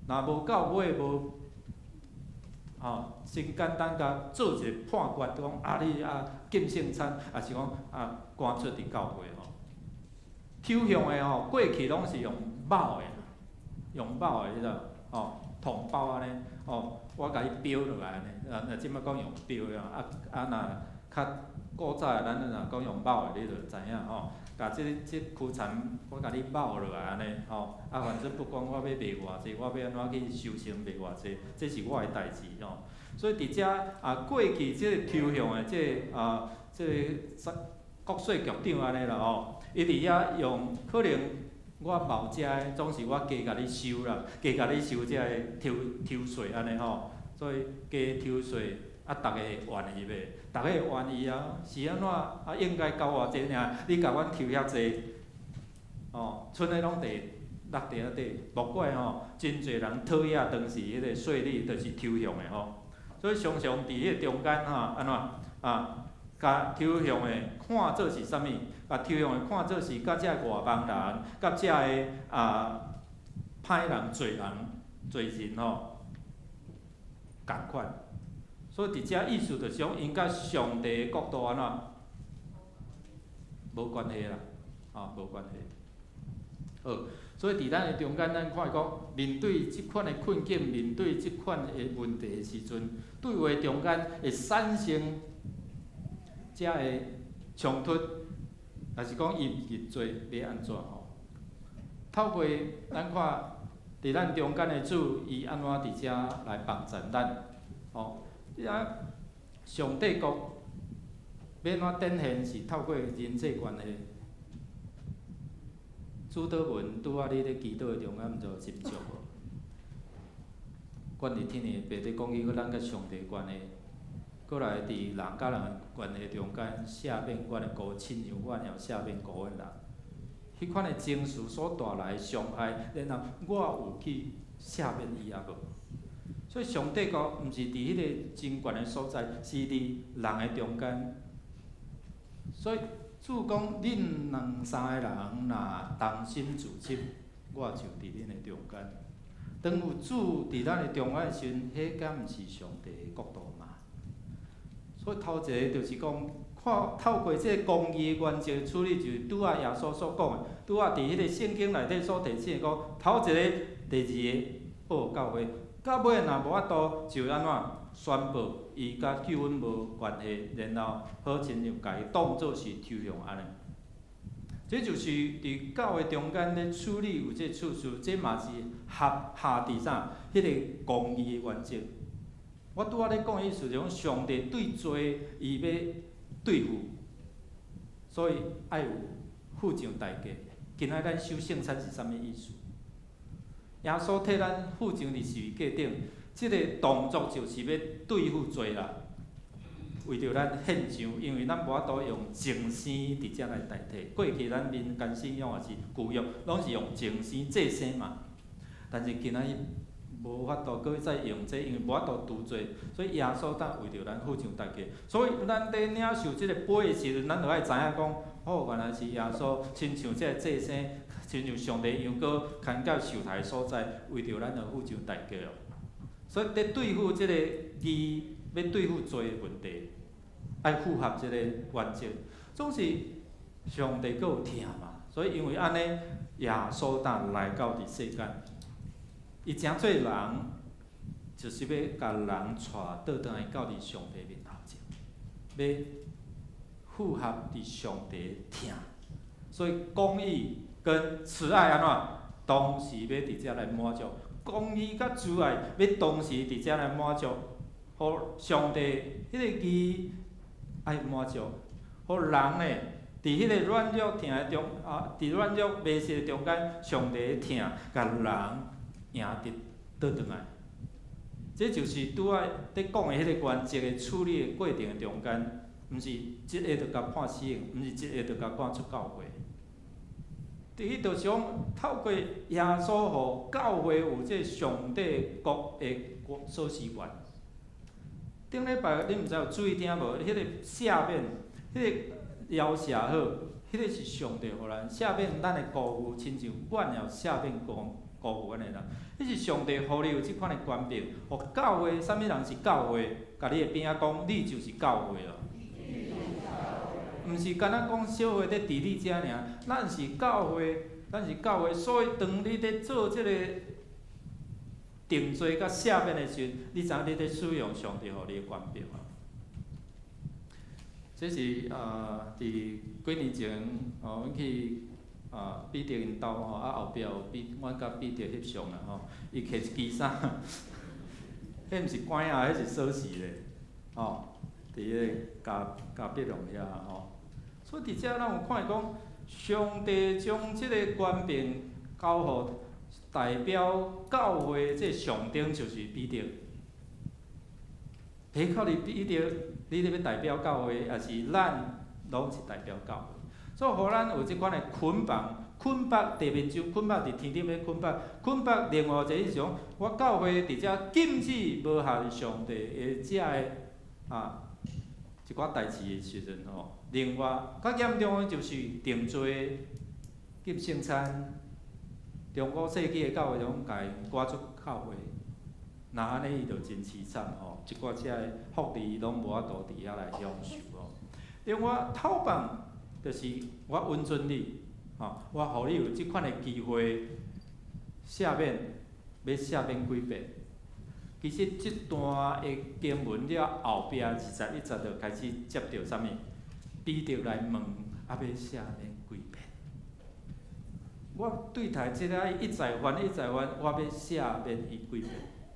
若無到尾無。吼，真簡單，共做一個判決，講啊你啊禁聖餐，抑是講啊趕出佇教會吼。抽象的吼，過去攏是用帽的，用帽的你知無？吼，統包按呢，吼，我共你標落來按呢，啊，這擺講用標的啊，啊若較古早的，咱若講用帽的，你就知影吼。共這這區田，我共你帽落來按呢，吼，啊，反正不管我欲賣偌濟，我欲按怎去收成賣偌濟，這是我的代誌吼。所以佇遮啊，過去這個抽象的這個啊，這個國稅局長按呢啦吼，伊佇遐用可能我帽遮的總是我加共你收啦，加共你收這個抽抽稅按呢吼，所以加抽稅。啊，逐家會怨伊袂？逐家會怨伊啊，是按怎？啊，應該交偌濟爾，你共阮抽遐濟，吼，賰的攏佇落地仔底，莫怪吼，真濟人討厭當時彼個稅率，就是抽象的吼。所以常常佇彼個中間吼，按怎啊？共抽象的看做是啥物？共抽象的看做是佮這個外邦人，佮這个啊歹人、罪人、罪人吼仝款。所以佇遮意思就是講，𪜶佮上帝的國度按怎無關係啦，吼，無關係。好，所以佇咱的中間，咱看講，面對這款的困境，面對這款的問題的時陣，對話中間會產生遮的衝突，抑是講伊入罪欲按怎吼？透過咱看，佇咱中間的主，伊按怎佇遮來幫助咱，吼？你啊，上帝國欲按怎展現是透過人際關係。主禱文拄仔你咧祈禱的中間，毋就斟酌無？關於天父爸咧講起咱佮上帝關係，閣來佇人佮人的關係中間，赦免阮的過，親像阮會赦免過阮人。彼款的情緒所帶來的傷害，然後我有去赦免伊抑無？所以上帝國毋是佇彼個真懸的所在，是佇人的中間。所以主講，恁兩三個人若同心聚集，我就佇恁的中間。當有主佇咱的中間的時陣，彼敢毋是上帝的國度嗎？所以頭一个就是講，看透過這個公義的原則處理，就是拄仔耶穌所講的，拄仔佇彼個聖經內底所提醒的講，頭一個、第二個報教會。到尾若無法度，就按怎宣布伊佮救恩無關係，然後好親像共伊當做是抽象按呢。這就是佇教會中間咧處理有這個次序，這嘛是合合佇啥？彼個公義的原則。我拄仔咧講的意思就講，上帝對罪伊欲對付，所以愛有付上代價。今仔咱守聖餐是啥物意思？耶穌替咱付上佇十字架頂，這个動作就是欲對付罪啦。為著咱獻上，因為咱無法度用重生佇遮來代替。過去咱民間信仰抑是舊約，攏是用重生祭牲嘛。但是今仔日無法度閣再用這個，因為無法度除罪，所以耶穌當為著咱付上代價。所以咱佇領受這個杯的時陣，咱就愛知影講，哦，原來是耶穌親像這个祭牲，親像上帝羊羔牽到受殺的所在，為著咱而付上代價哦。所以佇對付這个義，欲對付罪的問題，愛符合這个原則，總是上帝閣有疼嘛。所以因為按呢，耶穌當來到佇世間，伊成做人，就是欲共人帶倒轉來到佇上帝面頭前，欲符合佇上帝疼。所以公義跟慈愛按怎，同時欲佇遮來滿足。公義佮慈愛欲同時佇遮來滿足，予上帝彼个義愛滿足，予人呢，佇彼个軟弱疼的中啊，佇軟弱迷失的中間，上帝的疼共人贏得倒轉來。這就是拄仔佇講的彼個原則的處理的過程的中間，毋是一下就共判死刑，毋是一下就共趕出教會。第一，就是講透過耶穌，予教會有這上帝國的鎖匙權。頂禮拜你毋知有注意聽無？彼个赦免，彼个饒赦好，彼个是上帝予咱赦免咱的辜負，親像阮也有赦免辜負阮的人。彼是上帝予你有這款的權柄，予教會，啥物人是教會？共你的邊仔講，你就是教會咯。毋是干焦講小會佇治理遮爾，咱是教會，咱是教會，所以當你佇做這个定罪佮赦免的時陣，你知影你佇使用上帝予你的權柄啊。這是啊，佇幾年前哦，阮去啊彼得𪜶兜吼，啊後壁有彼，阮佮彼得翕相啦吼，伊提一支啥？彼毋是拐仔，彼是鎖匙咧，吼，佇彼个加加碧龍遐吼。所以佇遮咱有看見講，上帝將這个權柄交予代表教會這象徵就是彼得。彼靠你彼得，你咧欲代表教會，抑是咱攏是代表教會。所以，予咱有這款的捆綁，捆綁地面上，捆綁佇天頂欲捆綁，捆綁另外一個意思講，我教會佇遮禁止無合上帝的遮个啊一寡代誌的時陣吼。另外，較嚴重的就是定罪、禁聖餐，中古世紀的教會攏共𪜶趕出教會，若按呢伊就真淒慘吼，一寡遮个福利攏無法度佇遐來享受吼。另外，透放就是我允准你，吼，我予你有這款的機會赦免，欲赦免幾遍。其實這段的經文了後壁21節就開始接著啥物？彼得來問，啊，欲赦免幾遍？我對待這个一再犯一再犯，我欲赦免伊幾遍？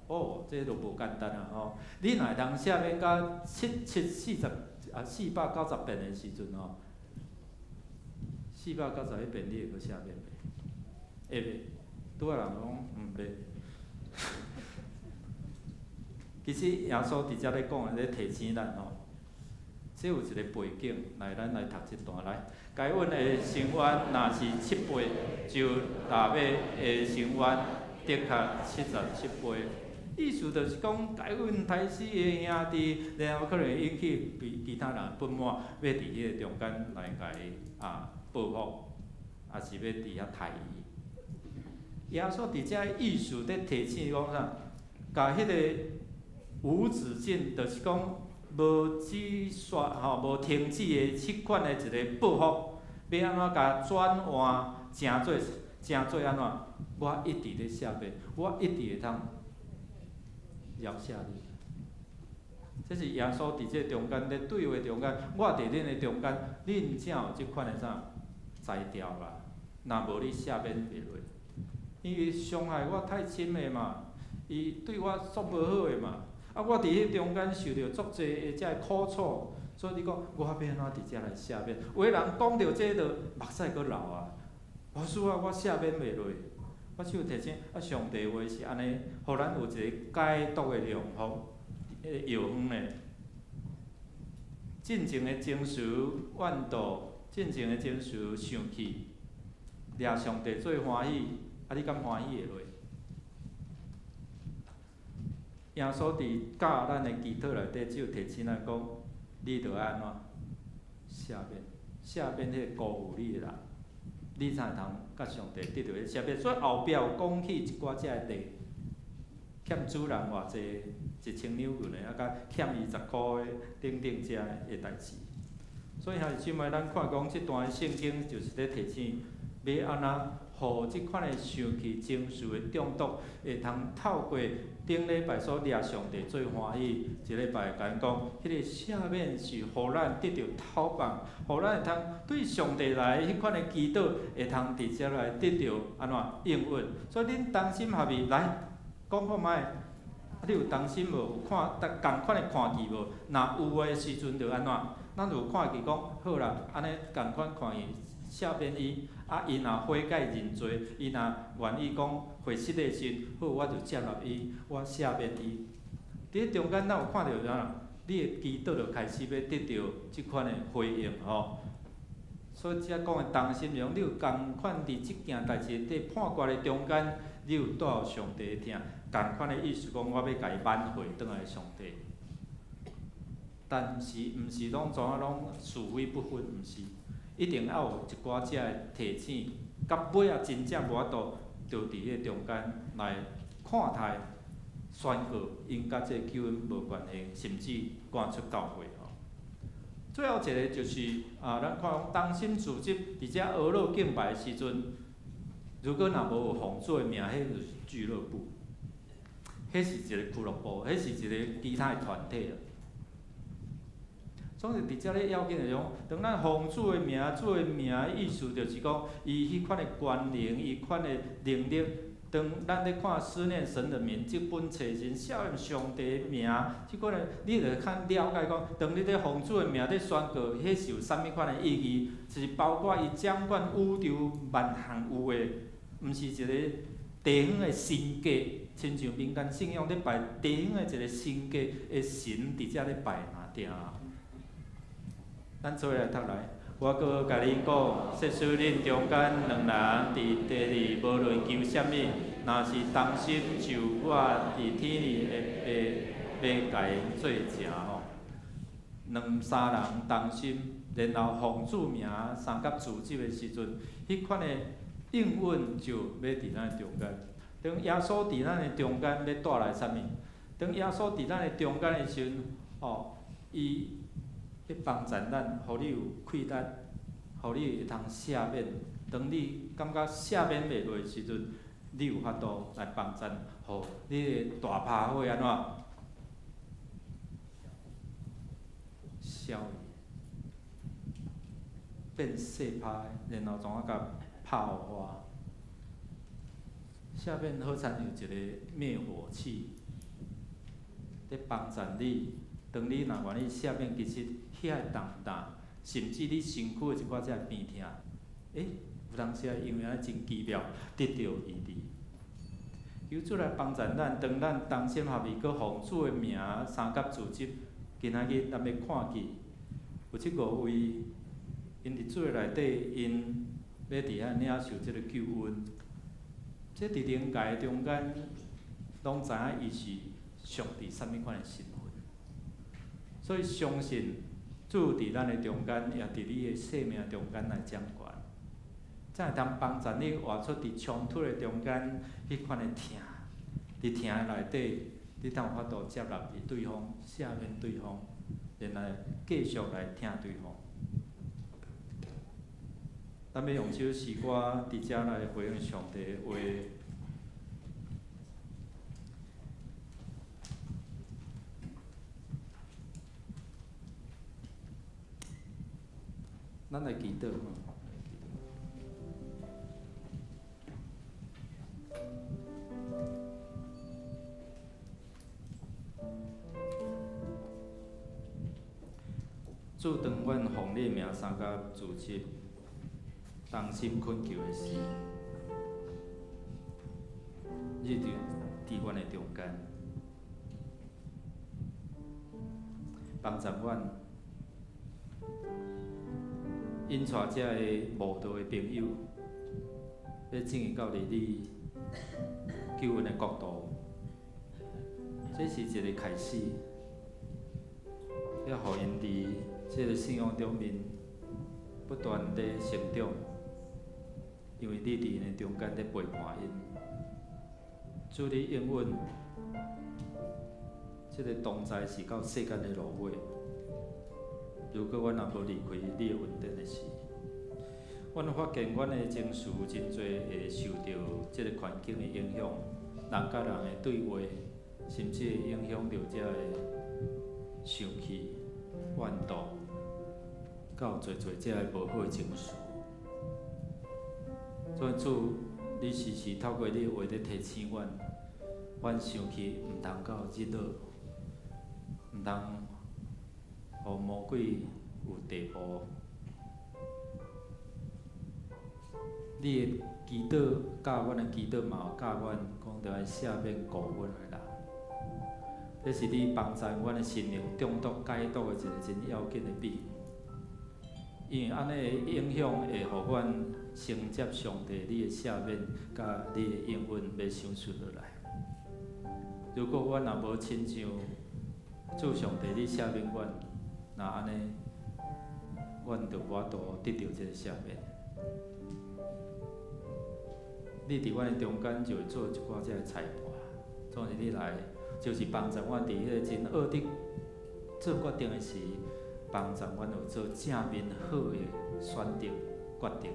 哦，這就無簡單啊吼！你若會當赦免到七七四十啊四百九十遍的時陣吼，491遍你會閣赦免袂？會袂？拄仔人講毋袂。其實耶穌佇遮咧講的咧提醒咱吼，這有一個背景，來咱來讀這段來。該隱的伸冤若是七倍，就達味的伸冤的確77倍。意思就是講，該隱刣死伊的兄弟，然後可能會引起比其他人不滿，欲佇彼个中間來共伊啊報復，抑是欲佇遐刣伊。耶穌佇遮意思佇提醒講啥？共彼個無止境，就是講無止煞吼，無停止的這款的一個報復，欲按怎共轉換，成做成做按怎？我一直咧赦免，我一直會通饒赦你。這是耶穌佇這中間咧對話中間，我佇恁的中間，恁才有這款的啥才調啦。若無你赦免袂落，因為傷害我太深的嘛，伊對我足無好的嘛。啊，我佇彼中間受著足濟的這个苦楚，所以你講我欲按怎佇遮來赦免？有的人講著這就目屎閣流啊！牧師啊，我赦免袂落。我只有提醒，啊，上帝话是按呢，予咱有一个解毒的良方，彼个药方呢。进前的情绪怨妒，进前的情绪生气，掠上帝做欢喜，啊，你敢欢喜会落？耶稣伫教咱的祈祷内底，只有提醒咱讲，你著爱按怎？赦免，赦免彼个辜负你的人，你才会通佮上帝得著彼个赦免。所以后壁有讲起一寡这个例，欠主人偌济1000两银的，啊，佮欠伊10箍的等等遮的代志。所以兄弟姊妹，咱看讲这段圣经就是咧提醒，欲按怎，予这款的生气情绪的中毒，会通透过顶礼拜所掠上帝做欢喜，这礼拜共咱讲，彼个赦免是予咱得著透放，予咱会通对上帝来彼款的祈祷，会通伫遮来得著按怎应允。所以恁同心合意来讲看觅，啊，你有同心无？有看仝款的看见无？若有的时阵就按怎？咱有看见讲好啦，按呢仝款看见赦免伊，啊，伊若悔改认罪，伊若愿意讲回失的时，好，我就接纳伊，我赦免伊。伫咧中间，咱有看著啥？你的祈祷就开始欲得著这款的回应吼。所以遮讲的同心是讲，你有仝款伫这件代志伫判决的中间，你有带予上帝的疼，仝款的意思讲，我欲共伊挽回转来上帝。但是，毋是拢怎啊拢是非不分，毋是，一定爱有一寡遮的提醒，到尾仔真正无法度，就伫彼个中间来看待宣告，𪜶佮这个救恩无关系，甚至赶出教会吼。最后一个就是啊，咱看讲同心组织伫遮呵咾敬拜的时阵，如果若无有奉主的名，彼就是俱乐部，彼是一个俱乐部，彼是一个其他的团体啦。总是伫遮咧要紧的讲，当咱奉主的名，主的名意思就是讲，伊彼款的权能，伊款的能力。当咱咧看思念神的名，这本册时，思念上帝的名，这款的，你就较了解讲，当你咧奉主的名咧宣告，彼是有啥物款的意义？就是包括伊掌管宇宙万项有的，毋是一个地方的神格，亲像民间信仰咧拜地方的一个神格的神伫遮咧拜尔定。咱做伙来读来，我阁共恁讲，设使恁中间两人伫地里无论求啥物，若是同心，就我伫天里的爸欲共𪜶做成吼。两三人同心，然后奉主名相佮组织的时阵，彼款的应允就欲伫咱的中间。当耶稣伫咱的中间，欲带来啥物？当耶稣伫咱的中间的时阵，吼，伊欲帮助咱，予你有气力，予你会通赦免。当你感觉赦免袂落的时阵，你有法度来帮助，予你的大拍火按怎消去，变细拍，然后怎啊共拍火花？赦免好亲像一个灭火器，咧帮助你。当你若愿意赦免，其实遐个重担，甚至你身躯的一寡遮病痛，有当时啊，因为按呢真奇妙，得著医治。求主来帮助咱，当咱同心合意，阁奉主的名相佮组织，今仔日咱欲看见有这五位，𪜶伫主的内底，𪜶欲伫遐领受这个救恩。这伫灵界中间，拢知影伊是上帝啥物款的身份。所以相信主伫咱的中间，也伫你的生命中间来掌权，才会通帮助你活出伫冲突的中间彼款的疼。伫疼的内底，你才有法度接纳伫对方，赦免对方，然后继续来疼对方。咱欲用这首诗歌伫遮来回应上帝的话。咱来祈祷。主，当阮奉你名相佮组织，同心恳求的时，你就佇阮的中間，幫助阮引帶遮个慕道的朋友，欲進入到佇你救恩的國度。這是一个開始，欲予𪜶佇這个信仰中面不斷地成長，因為你佇𪜶的中間咧陪伴𪜶。主你應允，這个同在是到世間的落尾。如果阮若無離開你的恩典的時，阮發現阮的情緒真濟會受著這个環境的影響，人佮人的對話，甚至會影響著遮个生氣、怨妒，佮有濟濟遮个無好的情緒。所以主，你時時透過你的話咧提醒阮，阮生氣毋通到日落，毋通予魔鬼有地步。你的祈禱教阮的祈禱嘛有教阮講著愛赦免告阮的人，這是你幫助阮的心靈中毒解毒的一个真要緊的秘。因為按呢的影響會予阮承接上帝你的赦免，佮你的應允欲賞賜落來。如果阮若無親像主上帝你赦免阮，若按呢，阮就無法度得著這个赦免。你佇阮的中間就會做一寡這个裁判，總是你來就是幫助阮佇彼个真惡的做決定的時，幫助阮有做正面好的選擇決定。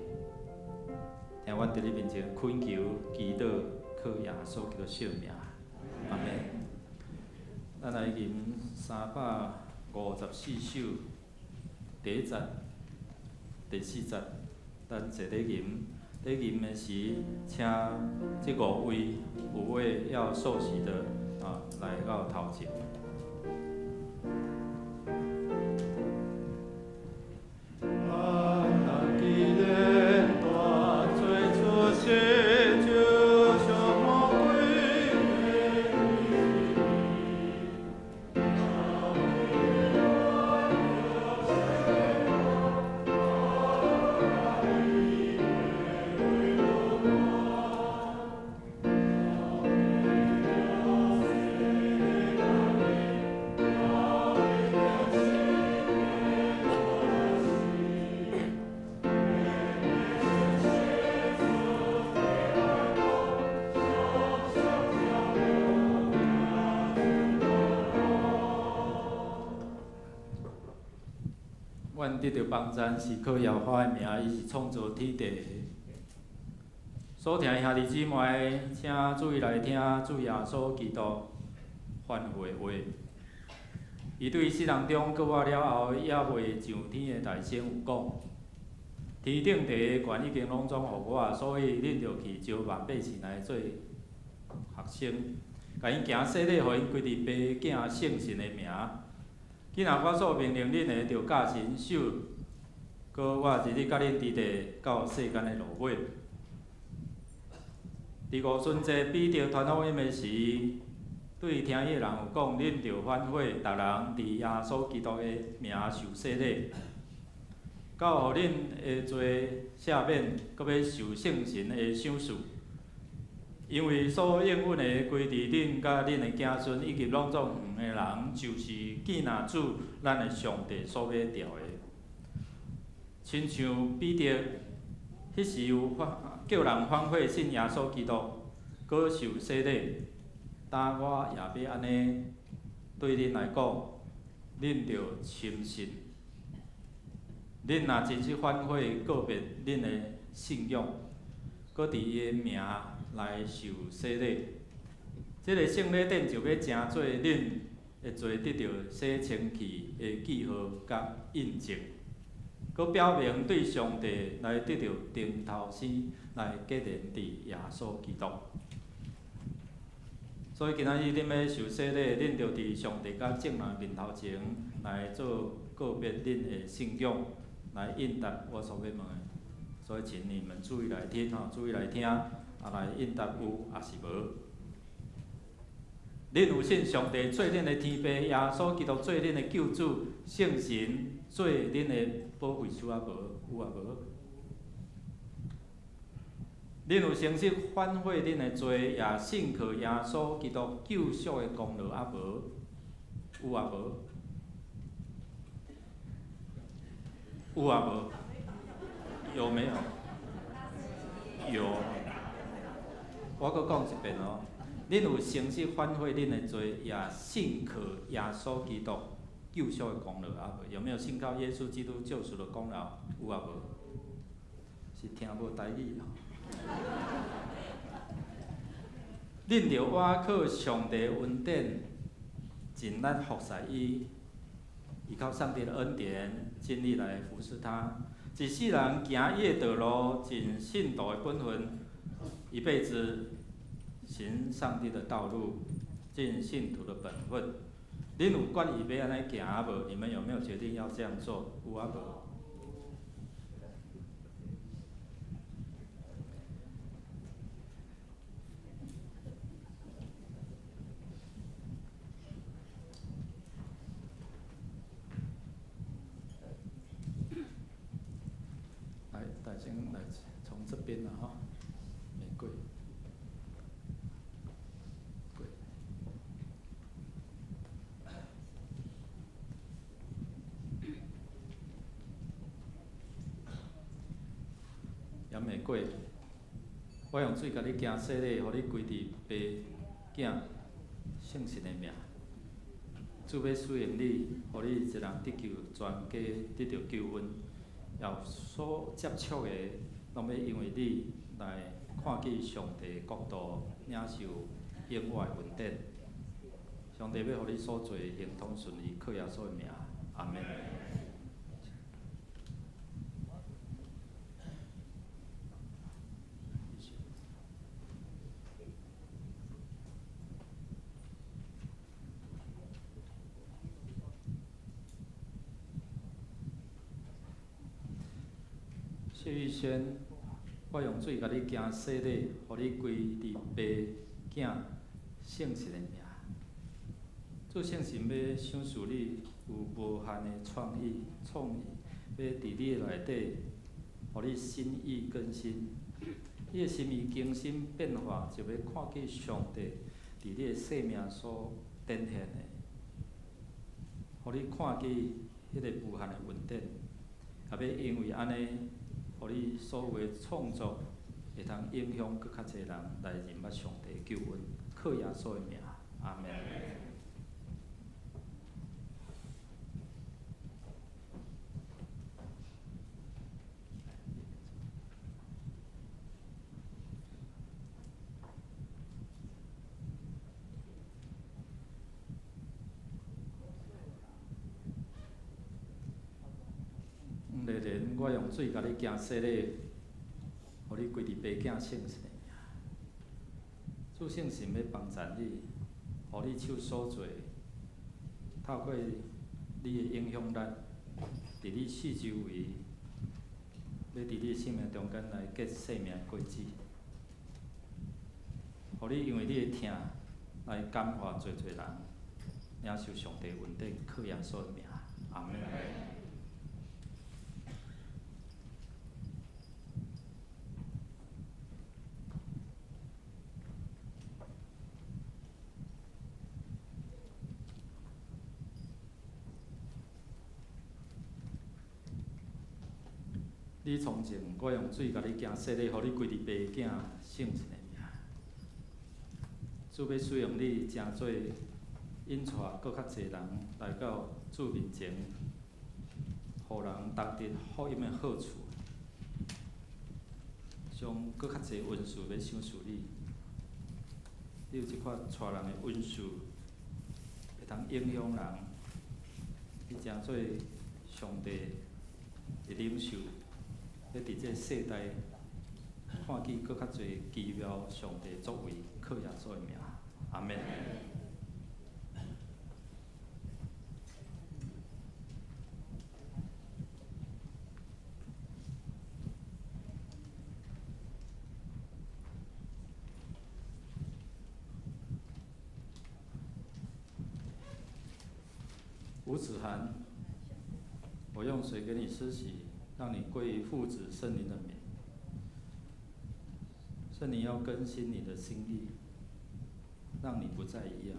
聽阮佇你面前懇求祈禱，靠耶穌基督聖名，阿們。咱來吟354首第一節、第四節，咱坐咧吟。咧吟的時，請這五位有位要受洗的啊，來到頭前。阮得著幫贊是靠耶和華的名，伊是創造天地的。所聽的兄弟姊妹，請注意來聽主耶穌基督吩咐的話。伊對死人中復活了後，猶未上天的大聲有講：天頂地的權已經攏總予我，所以恁著去招萬百姓來做學生，共𪜶行洗禮，予𪜶歸佇父、囝、聖神的名。今仔我所命令恁的，著教𪜶守，閣我日日佮恁佇咧到世間的落尾。佇五旬節彼得傳福音的時，對聽伊的人有講：恁著反悔，逐人佇耶穌基督的名受洗禮，到予恁的罪赦免，閣欲受聖神的賞賜。因為所應允的歸佇恁佮恁的子孫，以及攏總遠的人，就是見若主咱的上帝所欲召的。親像彼得彼時有反叫人反悔信耶穌基督，閣受洗禮，今我也欲按呢對恁來講，恁著深信，恁若真實反悔告別恁的信仰，閣佇伊的名來受洗禮，這个聖禮典就欲成做恁的罪得著洗清氣的記號佮印證，閣表明對上帝來得著重頭生，來結連佇耶穌基督。所以今仔日恁欲受洗禮，恁著佇上帝佮眾人面頭前來做告別恁的信仰，來應答我所欲問的。所以請你們注意來聽吼，注意來聽，來應答有抑是無。恁有信上帝做恁的天父，耶穌基督做恁的救主，聖神做恁的保惠師啊無？有啊無？恁有誠實反悔恁的罪，也信靠耶穌基督救贖的功勞啊無？有啊無？有啊無？有沒有？有。我閣講一遍哦，恁有誠實反悔恁的罪，也信靠耶穌基督救贖的功勞啊無？有沒有信靠耶穌基督救贖的功勞？有啊無？是聽無台語哦。恁著倚靠上帝恩典，盡力服侍伊，依靠上帝的恩典，盡力來服侍他。一世人行伊的道路，盡信徒的本分，一輩子行上帝的道路，盡信徒的本分。恁有決意欲按呢行啊無？你們有沒有決定要這樣做？有啊無？來，大先來從這邊啦吼，玫瑰，玫瑰，楊玫瑰，我用水共你行洗禮，予你歸佇父囝聖神的名。主欲使用你，予你一人得救，全家得著救恩。也所接觸的，攏欲因為你來看見上帝國度，領受永遠的恩典。上帝欲予你所做的亨通順利，靠耶穌的名，阿們。謝玉軒，我用水共你行洗禮，予你歸佇父囝聖神的名。主聖神欲賞賜你有無限的創意，創意欲佇你的內底，予你心意更新。你的心意更新變化，就欲看見上帝佇你的生命所展現的，予你看見彼个無限的恩典，也欲因為按呢，予你所有的創作會通影響閣較濟人來認捌上帝的救恩，靠耶穌的名，阿們。麗蓮，我用水共你行洗禮，予你歸佇父囝聖神的名。主聖神欲幫贊你，予你手所做，透過你的影響力，佇你四周圍，欲佇你的生命中間來結生命的果子，予你因為你的疼來感化濟濟人，領受上帝恩典，靠耶穌的名，阿們。你從前，我用水共你行洗禮，予你歸佇父囝聖神的名。主欲使用你，成做引帶閣較濟人來到主面前，予人同得福音的好處，將閣較濟恩賜欲賞賜你。你有這款帶人的恩賜，會通影響人，你成做上帝的領袖。欲佇這个世代看見閣較濟奇妙上帝作為，靠耶穌的名，阿們。吳子涵，我用水給你施洗，讓你歸於父子聖靈的名。聖靈要更新你的心意，讓你不再一樣，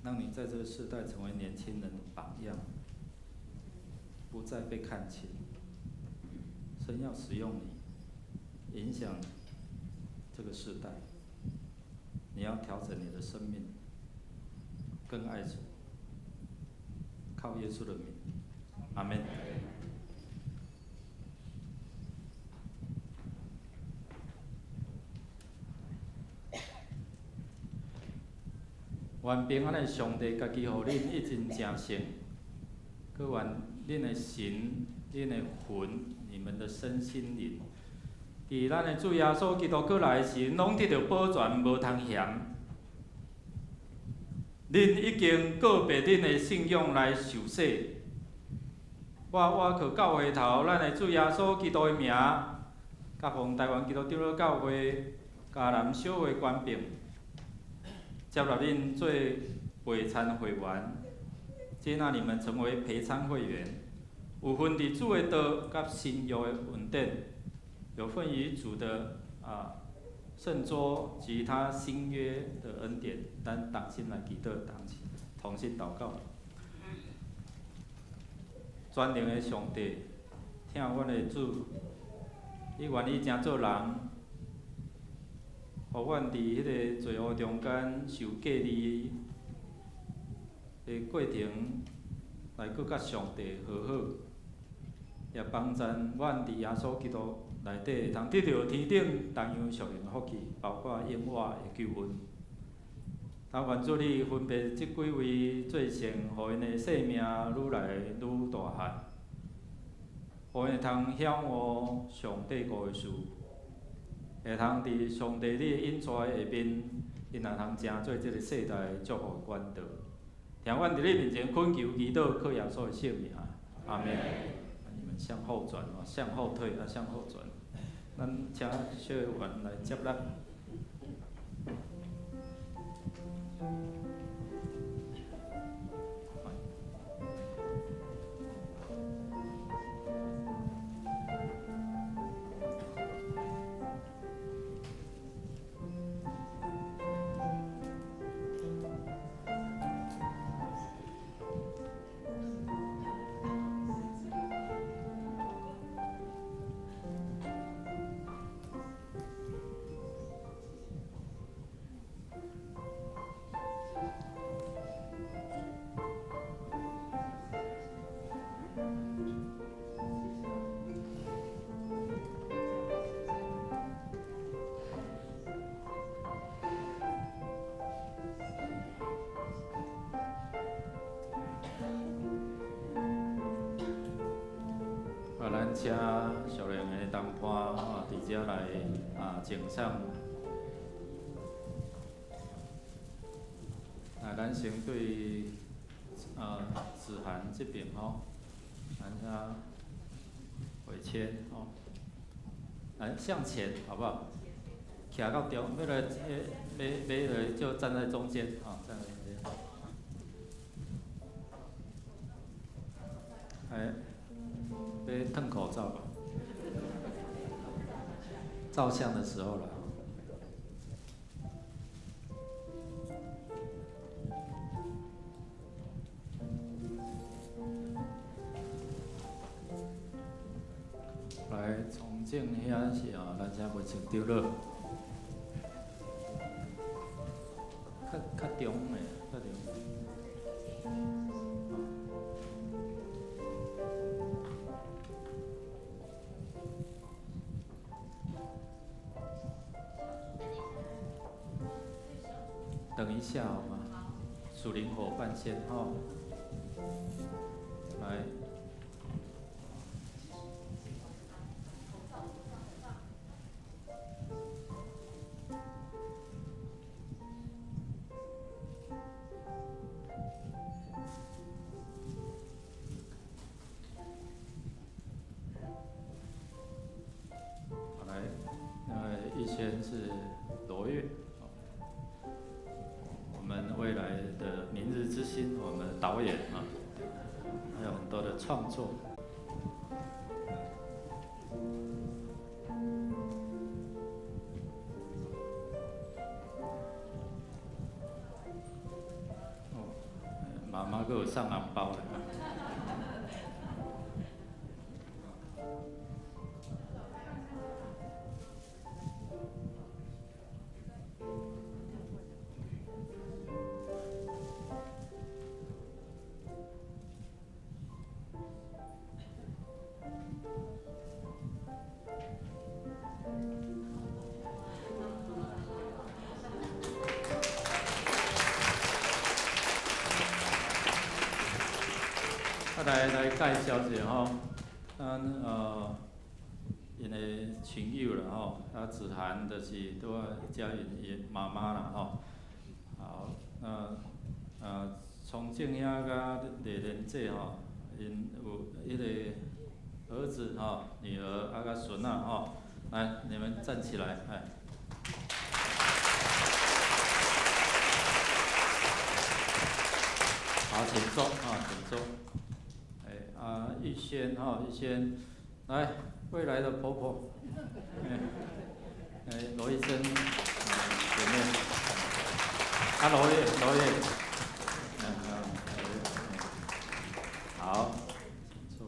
讓你在這個世代成為年輕人的榜樣，不再被看輕。神要使用你，影響這個世代。你要調整你的生命，更愛主，靠耶穌的名，阿們。願平安的上帝家己予恁一經成聖，閣願恁的神、恁的魂、你們的身心靈，佇咱的主耶穌基督閣來時，攏得著保全，無通嫌。恁已經告別恁的信仰來受洗。我倚靠教會頭，咱的主耶穌基督的名，佮奉台灣基督長老教會嘉南小會權柄，接納恁做陪餐會員，接納你們成為陪餐會員，有份佇主的道佮新約的恩典，有份於主的聖桌及他新約的恩典，咱同心來祈禱，同心禱告。全能的上帝，疼阮的主，你願意成做人，予阮佇彼个罪惡中間受隔離的過程，來閣佮上帝和好，也幫贊阮佇耶穌基督內底會通得著天頂同樣屬靈的福氣，包括永活的救恩。但願主你分別這幾位做聖，予𪜶的生命愈來愈大漢，予𪜶會通曉悟上帝國的事，會通佇上帝你的引帶下面，𪜶也通成做這個世代祝福的管道。聽阮佇你面前懇求祈禱，靠耶穌的聖名，阿們。你們向後轉，向後退，向後轉。咱請小會員來接咱。咱請屬靈的同伴啊，佇遮來敬上。來，咱先對子涵這邊吼，咱請偉謙吼，來向前好不好？徛到中，欲來，欲來就站在中間啊，站在中間。來。欲褪口罩吧，照相的時候了。來，從正遐是啊，咱請文清長老，較中的，較中。等一下好嗎？屬靈夥伴先哈，來。好來，那一先是羅月。我們未來的明日之新，我們的導演啊，還有很多的創作。哦，媽媽閣有送紅包來。來介紹一下吼，咱𪜶的親友啦吼，啊子涵就是拄仔嘉雲伊媽媽啦吼。好，那崇正兄佮麗蓮姐吼，𪜶有彼个兒子吼、女兒啊佮孫仔吼，來，你們站起來，來。好，請坐啊，請坐。啊，玉仙哈，玉仙，來，未來的婆婆，哎，羅醫生，前面，啊，羅月，羅月，好，請坐。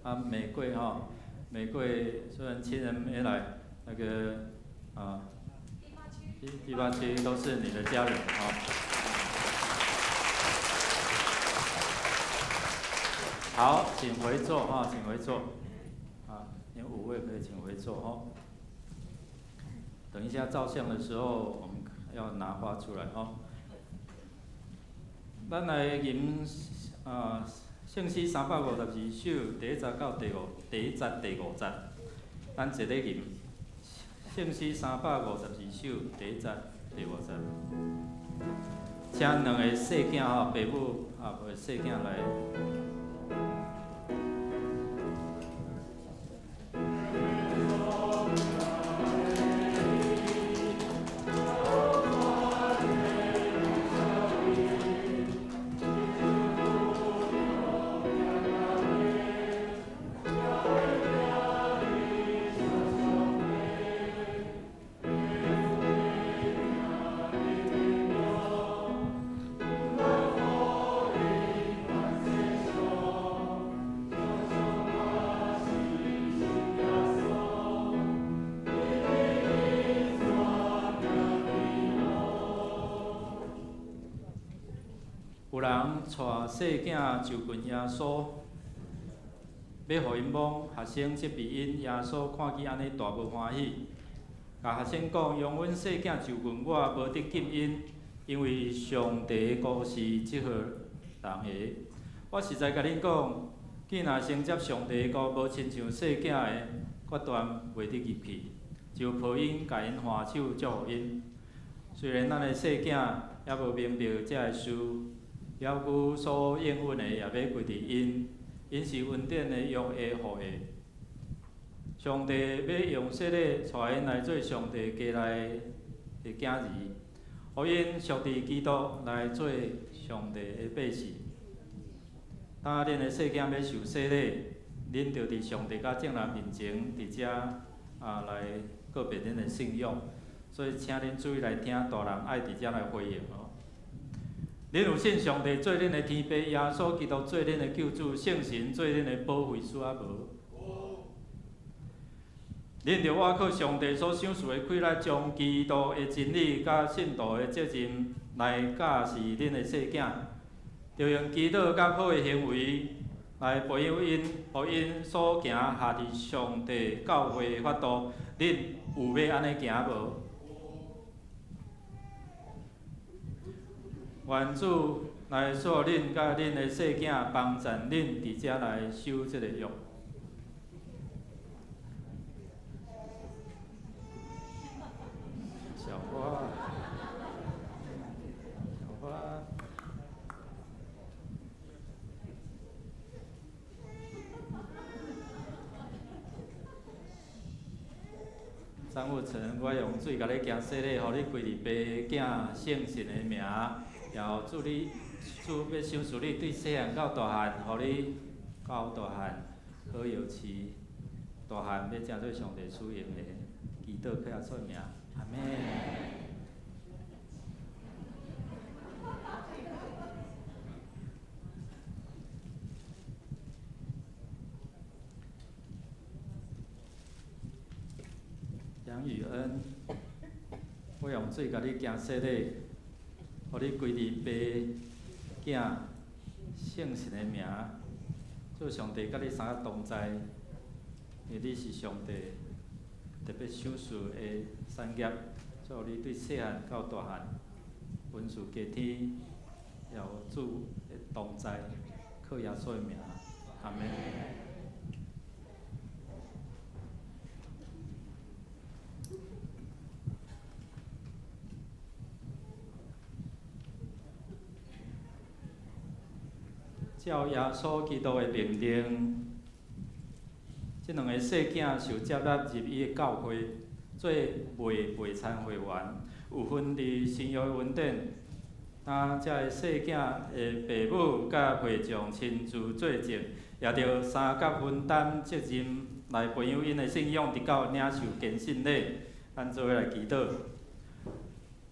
啊，玫瑰哈，玫瑰雖然親人沒來，那個啊，第八區都是你的家人啊。好，請回座哈，請回座。啊，你五位可以請回座哦。等一下照相的時候，我們要拿花出來哦。咱來吟啊，聖詩352首，第一節到第五，第一節第五節，咱一咧吟。聖詩352首，第一節第五節。請兩个細囝吼，爸母啊，無細囝來。有人帶細囝就近耶穌，欲予𪜶摸，學生責備𪜶。耶穌看見按呢，大無歡喜，共學生講：容阮細囝就近我，無得禁𪜶，因為上帝的國是這號人的。我實在共恁講，囝若承接上帝的國，無親像細囝的，決斷袂得入去。就抱𪜶，共𪜶挽手，祝福𪜶。雖然咱的細囝猶無明白這个事，猶閣所應允的也欲歸佇𪜶，𪜶是恩典的約的後裔。上帝欲用洗禮帶𪜶來做上帝家內的囝兒，予𪜶屬佇基督來做上帝的百姓。當恁的細囝欲受洗禮，恁著佇上帝佮眾人面前，佇遮啊來告別恁的信仰。所以，請恁注意來聽，大人愛佇遮來回應哦。恁有信上帝做恁的天父，耶穌基督做恁的救主，聖神做恁的保惠師啊無？恁著倚靠上帝所賞賜的氣力，將基督的真理佮信徒的責任來教示恁的細囝，著用祈禱佮好的行為來培養𪜶，予𪜶所行合佇上帝教誨的法度。恁有欲按呢行無？願主來賜恁佮恁的細囝，幫贊恁佇遮來守這个約。小花，小花，張富成，我用水共你行洗禮，予你歸佇父、囝、聖神的名。然後主你主欲賞賜你對細漢到大漢，予你到大漢好藥飼，大漢欲成做上帝使用的，祈禱靠耶穌名，阿們。楊宇恩，我用水共你行洗禮，予你歸佇爸、囝、聖神的名，做上帝佮你三个同在，因為你是上帝特別賞賜的產業，祝你對細漢到大漢，恩賜加添，也有主的同在，靠耶穌的名，阿們。照耶穌基督的命令，這兩个細囝受接納入伊的教會，做袂陪餐會員，有份佇新約恩典。當這个細囝的爸母佮會眾親自做證，也著相佮分擔責任來培養𪜶的信仰，直到領受堅信禮。咱做伙來祈禱。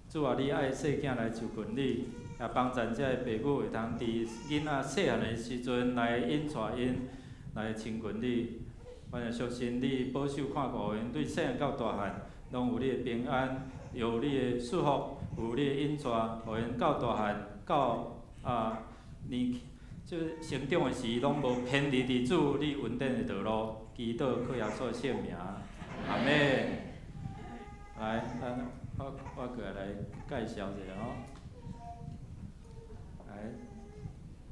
主啊，你愛細囝來就近你，也幫助這个爸母會通佇囡仔細漢的時陣來引帶𪜶來親近你。我也相信你保守看顧𪜶，對細漢到大漢，攏有你的平安，有你的祝福，有你的引帶，予𪜶到大漢到年這成長的時，攏無偏離佇主你恩典的道路。祈禱靠耶穌聖名，阿們。來，咱我過來介紹一下吼。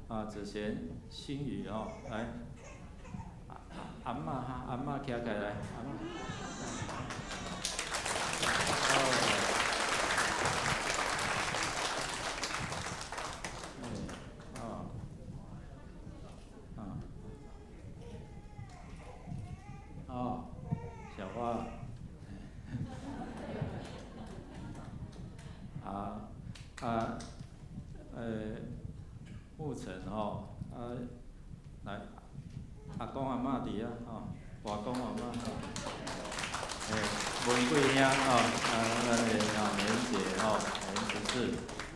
來，子賢、新宇吼，來，阿嬤哈，阿嬤徛起來，阿嬤。哦，小花。沐晨吼，來，阿公阿嬤佇遐吼，外公阿嬤吼，文貴兄吼，咱的連姐吼，連執事，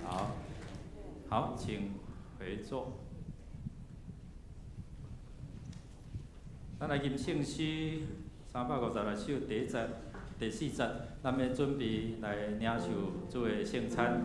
好，好，請回座。咱來吟聖詩356首第一節、第四節，咱欲準備來領受主的聖餐。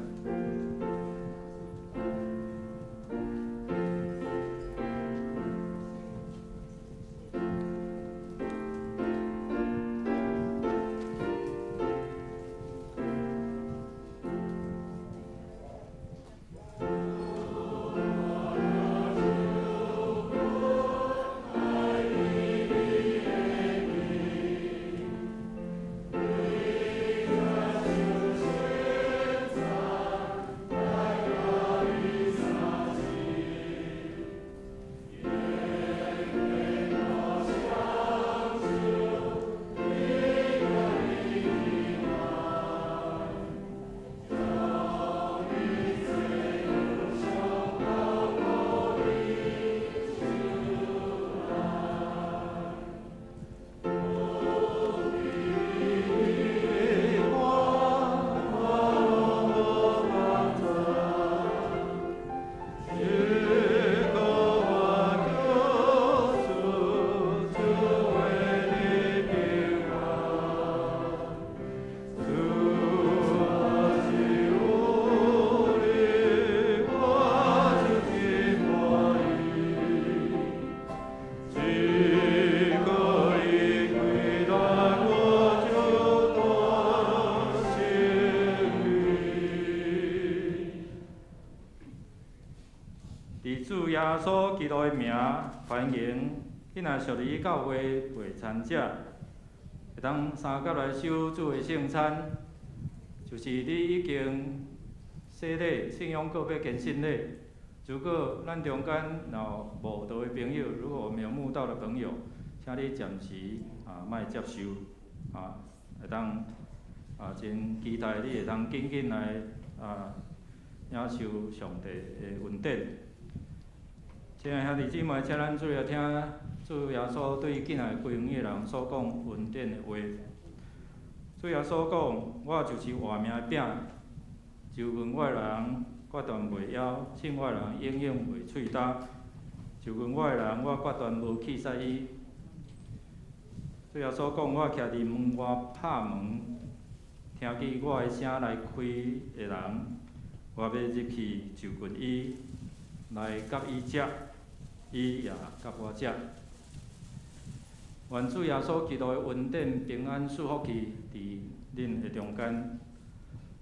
主耶穌基督的名，歡迎囡仔屬靈教會陪餐者，會當相佮來守主的聖餐，就是你已經洗禮、信仰告白、堅信禮。如果咱中間若有慕道的朋友，如果我們有慕道的朋友，請你暫時莫接受，會當真期待你會當緊緊來领受上帝的恩典。亲爱兄弟姊妹，请咱注意听主耶稣对进来归向伊的人所讲恩典的话。主耶稣讲：我就是活命的饼，就近我的人，决断袂枵；信我的人，永远袂喙焦。就近我的人，我决断无弃杀伊。主耶稣讲：我徛伫门外拍门，听见我的声来开的人，我欲入去就近伊，来佮伊食，伊也佮我食。愿主耶稣基督的恩典、平安、赐福气伫恁的中间。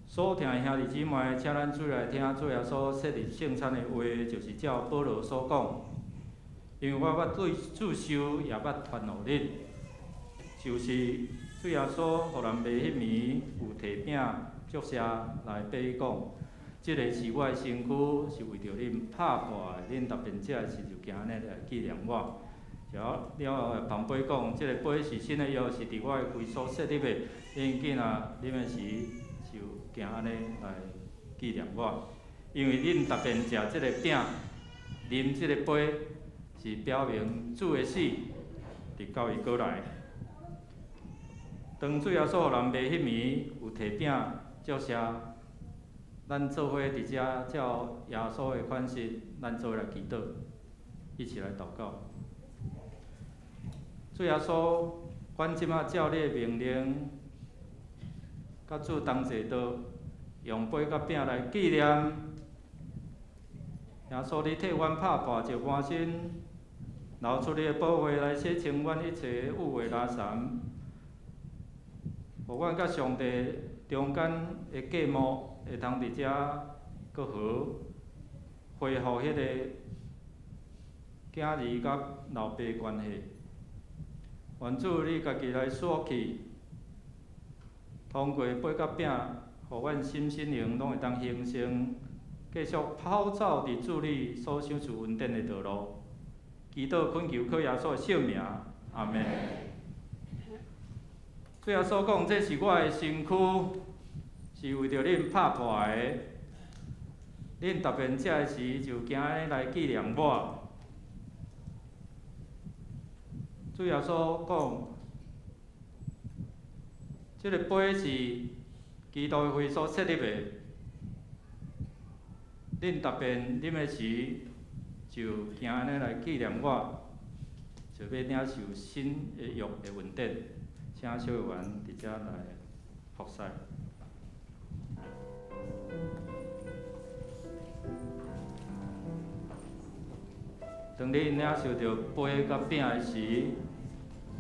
所疼的兄弟姊妹，请咱做来听主耶稣设立圣餐的话，就是照保罗所讲。因为我捌对主受，也捌传予恁，就是主耶稣予人卖彼暝，有提饼祝谢来擘伊讲：这个是我的身躯，是为著恁拍破的，恁逐遍食的时就行按呢来纪念我。了后，捧杯讲：这个杯是新的约，是伫我的血所设立的，恁囝仔啉的时就行按呢来纪念我。因为恁逐遍食这个饼，啉这个杯，是表明主的死，直到伊阁来。当主耶稣予人卖彼暝，有提饼祝谢，咱做伙伫遮照耶稣的款式，咱做伙来祈祷，一起来祷告。主耶稣，阮这马照你的命令，佮主同齐道，用杯佮饼来纪念。耶稣，你替阮拍破石磨身，流出你的宝血来洗清阮一切有的垃圾，予阮佮上帝中间的隔膜会通伫遮阁和，恢复彼个囝儿佮老爸关系。愿主你家己来赐福气，通过杯佮饼，予阮心身灵拢会当形成，继续跑走伫主你所赏赐恩典的道路。祈祷恳求靠耶稣的圣名，阿们。主耶稣讲：这是我的身躯，是为著恁拍破的。恁逐遍食的时，就行来纪念我。主耶稣讲：这个杯是基督的血所设立的，恁逐遍啉的时，就行按呢来纪念我，就欲领受新的约的恩典。请小委员伫遮来服侍。当你领受著杯佮饼的时，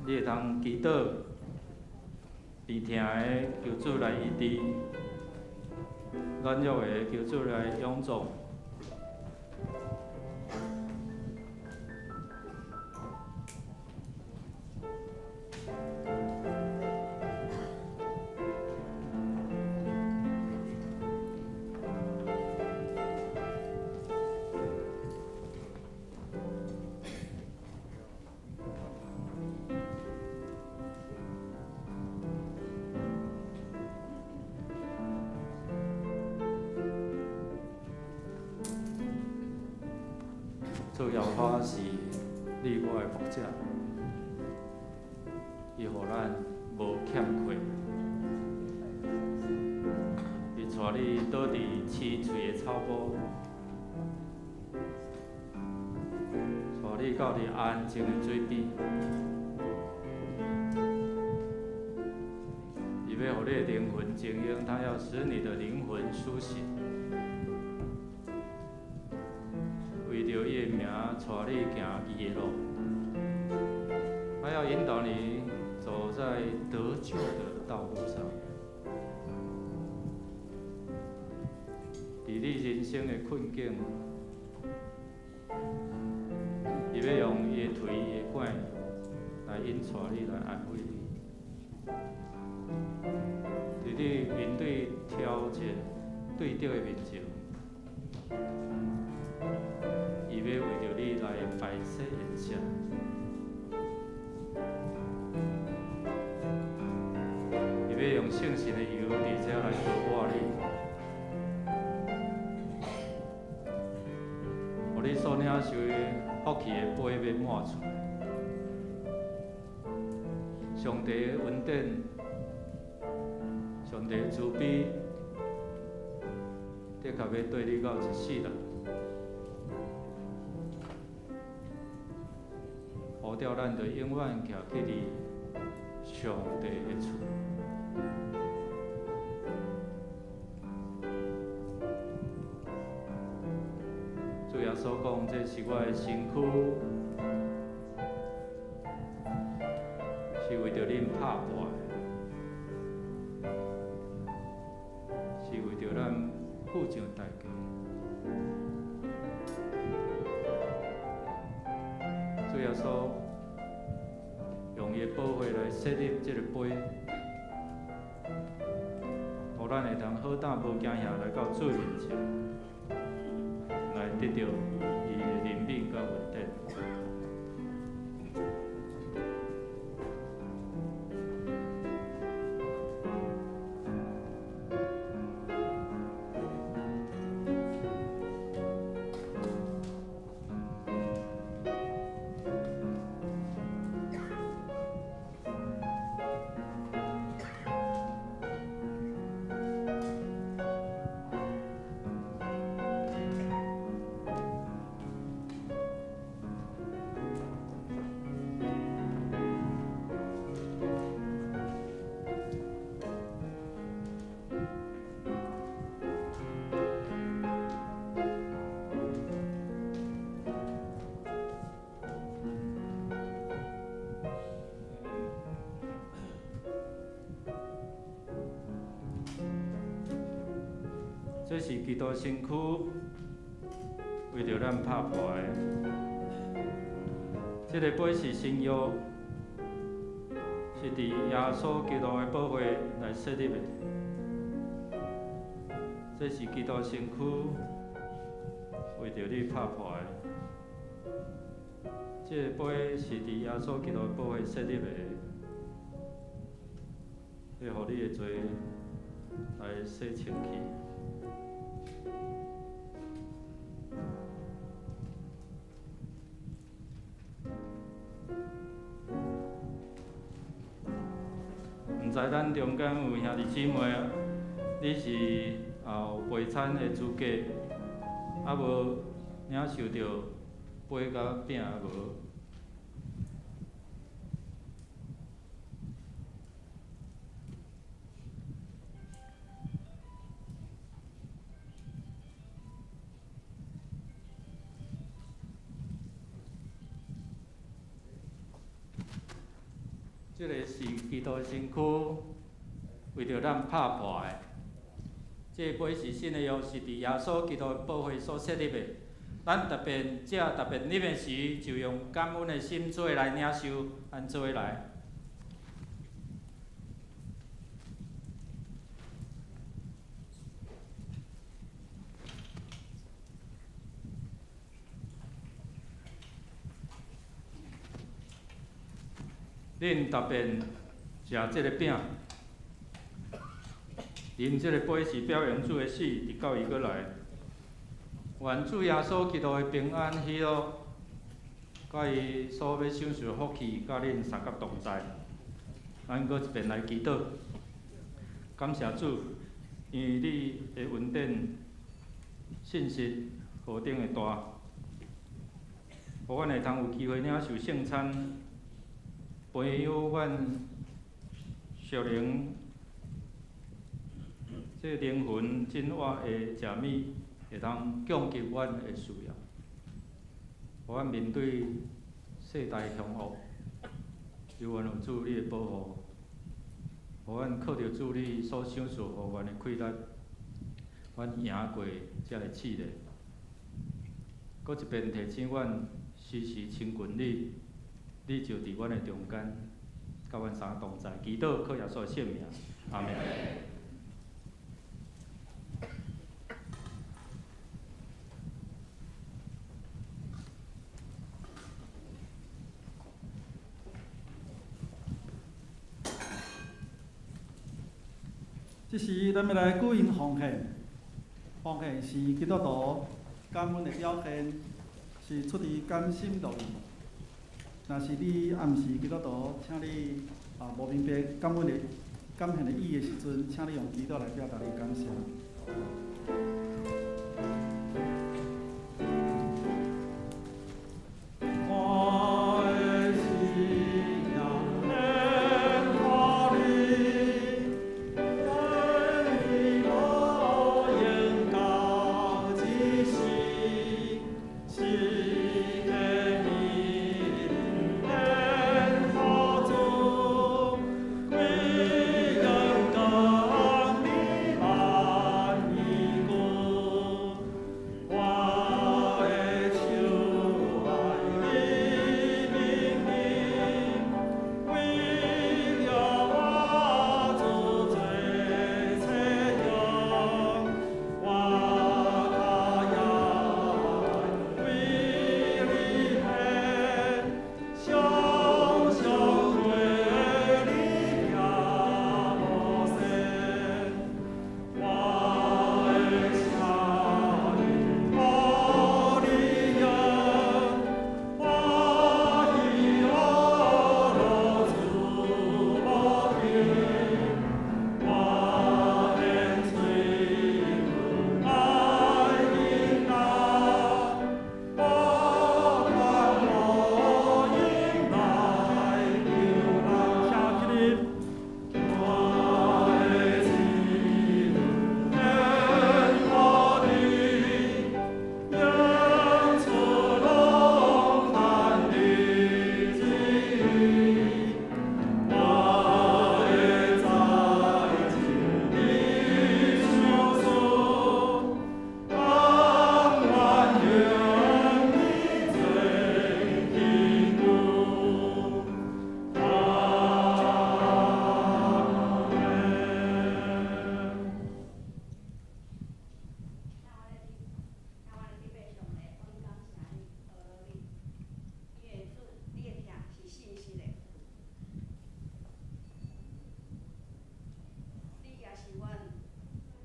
你会通祈祷，病疼的求主来医治，软弱的求主来勇壮。主耶和华是你我的牧者，伊予咱无欠缺，伊带你倒伫青翠的草埔，带你到伫安静的水边，伊欲予你的灵魂静养，他要使你的灵魂苏醒。为著伊的名，带你行义的路，他要引导你走在得救的道路上。伫你人生的困境，伊欲用伊的槌、伊的拐来引带你，来安慰你。伫你面对挑战、对敌的面前，伊欲为著你来摆设宴席，伊欲用圣神的油伫遮来膏抹你，予你所領受的福氣的杯欲滿出來。上帝的恩典，上帝的慈悲，的確欲綴你到一世人。呼召咱就永遠徛去佇上帝的厝。主耶穌講：這是我的身軀，是為著恁拍破的，是為著咱付上代價。主耶穌用伊的寶血來設立這個杯，予咱會當好膽無驚嚇來到主面前，來得著伊的憐憫佮恩典。這是基督身軀為著咱拍破的。這个杯是新約，是佇耶穌基督的寶血來設立的。這是基督身軀為著你拍破的。這个杯是佇耶穌基督的寶血設立的，會予你的罪來洗清去。毋知咱中間有兄弟姊妹，你是也有陪餐的資格，啊無領受著杯佮餅無？這个是基督的身軀，為著咱拍破的。這个杯是新的約，是佇耶穌基督的寶血所設立的。咱特別食、特別啉的時，就用感恩的心做伙來領受，咱做伙來。恁特別食這个餅，啉這個杯是表明主的死，直到伊閣來。願主耶穌基督的平安喜樂，佮伊所欲賞賜的福氣，佮恁三甲同在。咱閣一遍來祈禱，感謝主，因為你的恩典、信實何等的大，予阮會通有機會領受聖餐。培養阮屬靈這靈魂進化的食物，會當供給阮的需要，予阮面對世代凶惡，猶原有主你的保護，予阮靠著主你所賞賜予阮的氣力，阮贏過這个試煉。閣一遍提醒阮時時親近你。你就佇阮的中間，佮阮三個同在，祈禱靠耶穌的聖名，阿們。這時，咱欲來舉行奉獻，奉獻是基督徒感恩的表現。是出於甘心樂意。若是你也毋是基督徒，請你無明白感恩的感謝的意義的時陣，請你用祈禱來表達你的感謝。我的心耶和華你，你無言到這時，是的你耶和主，歸榮降你萬年久。我的手愛你命令，為了我主做冊用，我跤也愛為你獻，常常對你行路線。我的聲音予你用，歡喜樂主無窮，我獻喙愛引導，不斷福音來救人。請起立。我的心耶和華你，演出攏看你旨意，我的財盡你賞賜，甘願用你做根據。阿門。咱我咧禮拜上帝，阮感謝你，阿羅你，因為主，你的疼是信實的，你也是阮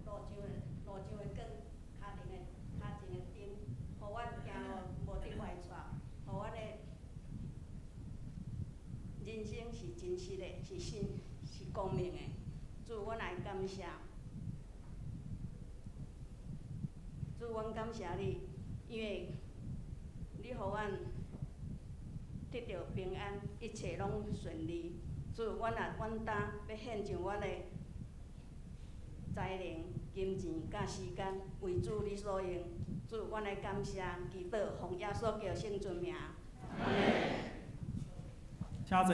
路上的光，跤前的燈，予阮行路無得歪錯，予阮的人生是真實的，是信是光明的。主，阮來感謝。主，阮感謝你，因為你予阮得著平安，一切攏順利。主，阮也阮今欲獻上阮的才能、金錢佮時間，為主你所用。主，阮來感謝，祈禱，奉耶穌基督聖尊名。請坐，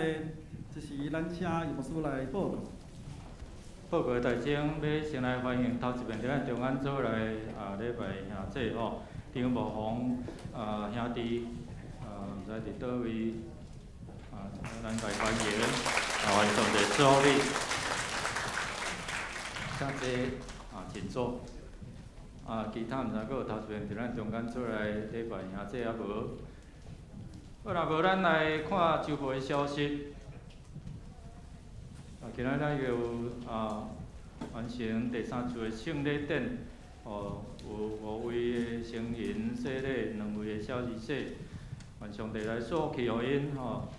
這時咱請葉牧師來報告。報告大鐘，欲先來歡迎頭一遍佇咱中間做來禮拜兄姊吼，張慕宏兄弟毋知佇佗位咱來歡迎，願上帝賜福你。請坐請坐。其他毋知閣有頭一遍佇咱中間做來禮拜兄姊抑無？好，若無咱來看週報的消息。今仔咱又完成第三次的聖禮典，有五位的成人洗禮，兩位的小兒洗，願上帝來賜福予𪜶吼，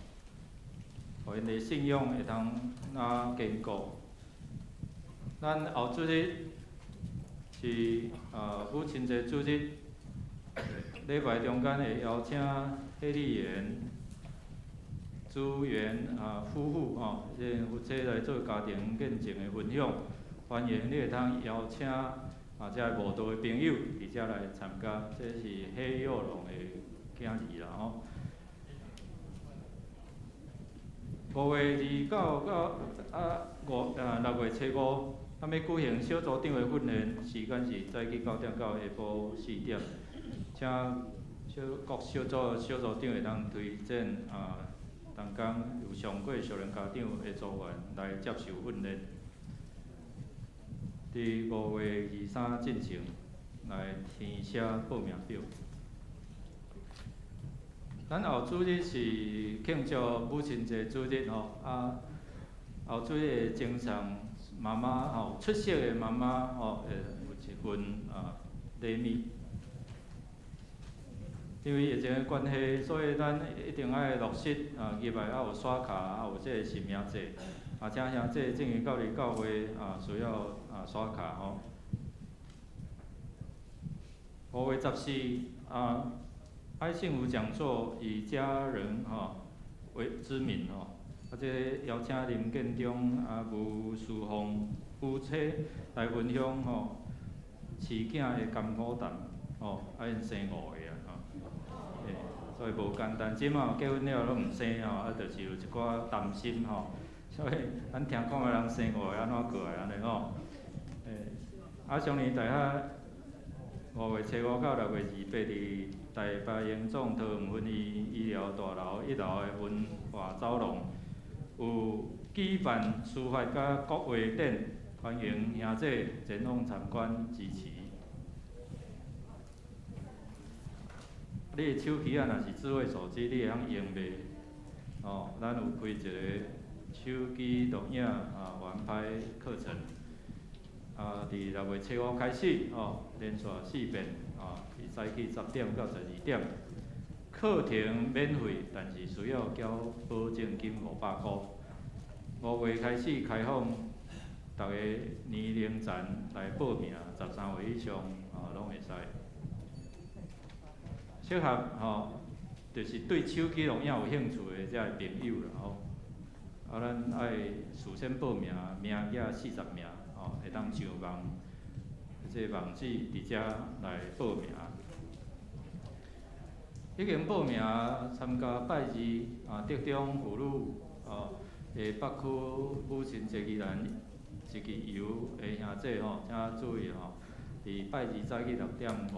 予𪜶的信仰會當較堅固。咱後主日是母親節主日，禮拜中間會邀請許麗媛、朱元夫婦吼，這個夫妻來做家庭見證的分享，歡迎你會當邀請這個慕道的朋友佇遮來參加，這是許耀龍的囝兒啦吼。5月29到6月初5，咱欲舉行小組長的訓練，時間是早起9點到下晡4點，請各小組小組長會當推薦同工有上過少年家長的組員來接受訓練。佇5月23進前來填寫報名表。咱後主日是慶祝母親節主日吼，後主日會贈送媽媽吼，出席的媽媽吼，會有一份禮物。因為疫情的關係，所以咱一定愛落實啊，入來愛有刷卡，愛有這個實名制。啊，請兄弟進入到你教會啊，需要啊刷卡吼。5月14啊，愛幸福講座以家人吼為之名吼，啊，這個邀請林建中啊、吳淑鳳夫妻來分享吼，飼囝的甘苦談吼，啊，𪜶生五個啊吼，欸，所以無簡單。這馬結婚了攏毋生吼，啊，就是有一寡擔心吼，所以咱聽講的人生五個按怎過來按呢吼？欸，啊，上年大學5月初5到6月28，佇台北榮總桃園分院醫療大樓一樓的文化走廊，有舉辦書法佮國畫展，歡迎兄弟前往參觀支持。你的手機啊，若是智慧手機，你會曉用袂？哦，咱有開一個手機錄影啊，玩拍課程。啊，佇6月初5開始，哦，連續四遍，啊，佇早起10點到12點。課程免費，但是需要繳保證金500箍。5月開始開放，逐个年齡層來報名，13歲以上，哦，攏會使。適合吼，就是對手機錄影有興趣的遮个朋友啦吼。啊，咱愛事先報名，名額40名。吼，會當上網，這個網址佇遮來報名。已經報名參加拜二啊，竹中婦女哦，的北區母親節宜蘭一日遊的兄弟吼，請注意吼，佇拜二早起6點50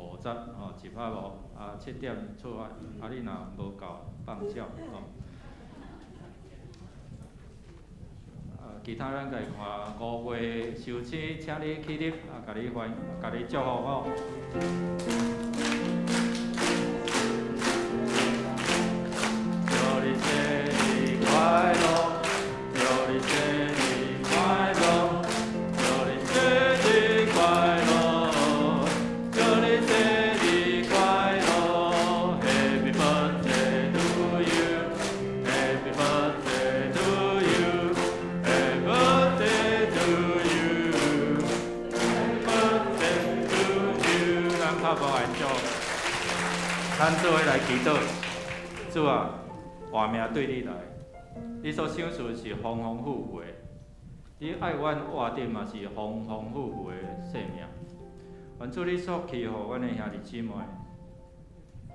吼集合哦，啊7點出發，啊你若無到放鳥吼。其他咱家看5月壽星，請你起立，啊，共你歡，共你祝福吼。祝你生日快樂，祝你生日快樂，祝你生日快樂，祝你生日快樂，Happy birthday to you，Happy birthday to you。Happy birthday to you，Happy birthday to you。咱拍鼓來祝，咱做伙來祈禱。主啊，活命對你來，你所賞賜是豐豐富富的，你愛阮活著嘛是豐豐富富的生命。願主你所賜予阮的兄弟姊妹，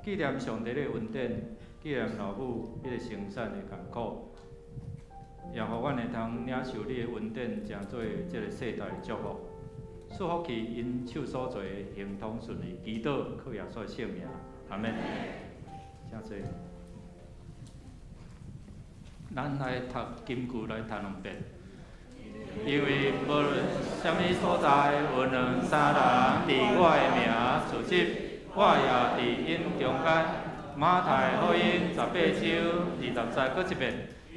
紀念上帝的恩典，紀念老母彼個生產的艱苦。也予阮會通領受你的恩典，成做這個世代的祝福。賜福去𪜶手所做的亨通順利，祈禱靠耶穌的聖名，阿們。請坐。咱來讀金句來讀兩遍，因為無論啥物所在，有兩三人佇我的名聚集，我也佇𪜶中間。馬太福音18章20節，閣一遍。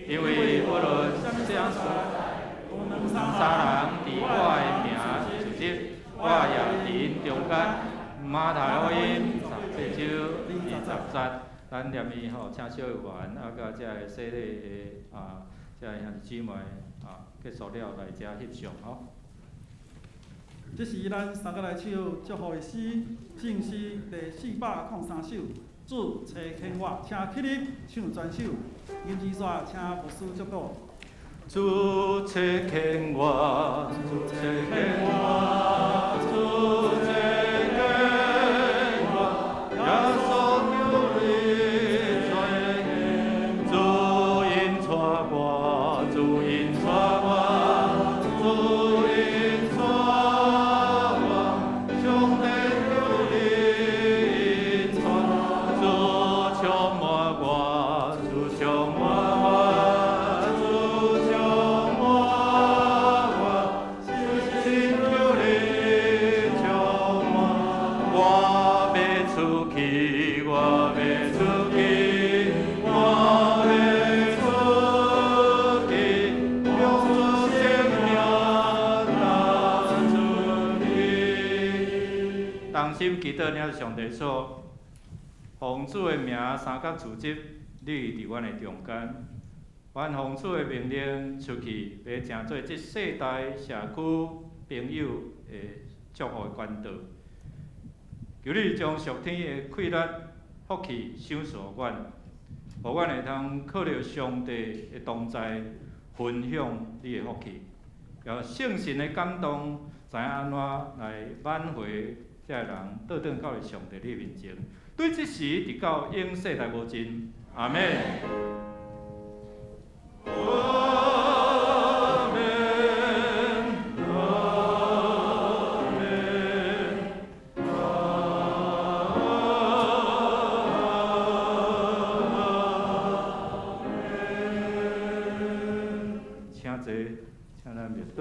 因為無論啥物所在，有兩三人佇我的名聚集，我也佇𪜶中間。馬太福音18章20節，咱念伊吼，請小委員啊，佮遮个洗禮的啊，遮个兄弟姊妹啊，結束了來遮翕相吼。這時咱三個來唱祝福的詩，聖詩第403首。主差遣我，請起立唱全首。銀子煞請牧師祝禱。主差遣我，主差遣我，主差遣我，耶穌求你差遣，主引帶我，主引帶我，主引帶我，上帝求你引帶，主充滿我，主充滿我，主充滿我，聖靈求你充滿，我欲出去，我欲出去，我欲出去，用主聖名帶出去。同心祈禱，領上帝所吩奉主的名三工辭職，你佇阮的中間。阮奉主的命令出去，欲成做這世代社區朋友的祝福的管道。求你將屬天的氣力、福氣賞賜予阮，予阮會通靠著上帝的同在，分享你的福氣。予聖神的感動，知影按怎來挽回這个人，倒轉到上帝你面前。對這時直到永世代無盡。阿們。阿們，阿們，阿們。請坐，請咱默禱。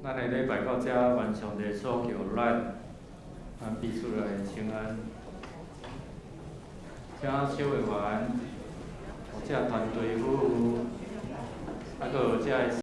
咱的禮拜到這，願上帝所求咱，咱彼此來請安。請小委員，或者團隊夫婦，閣有遮的。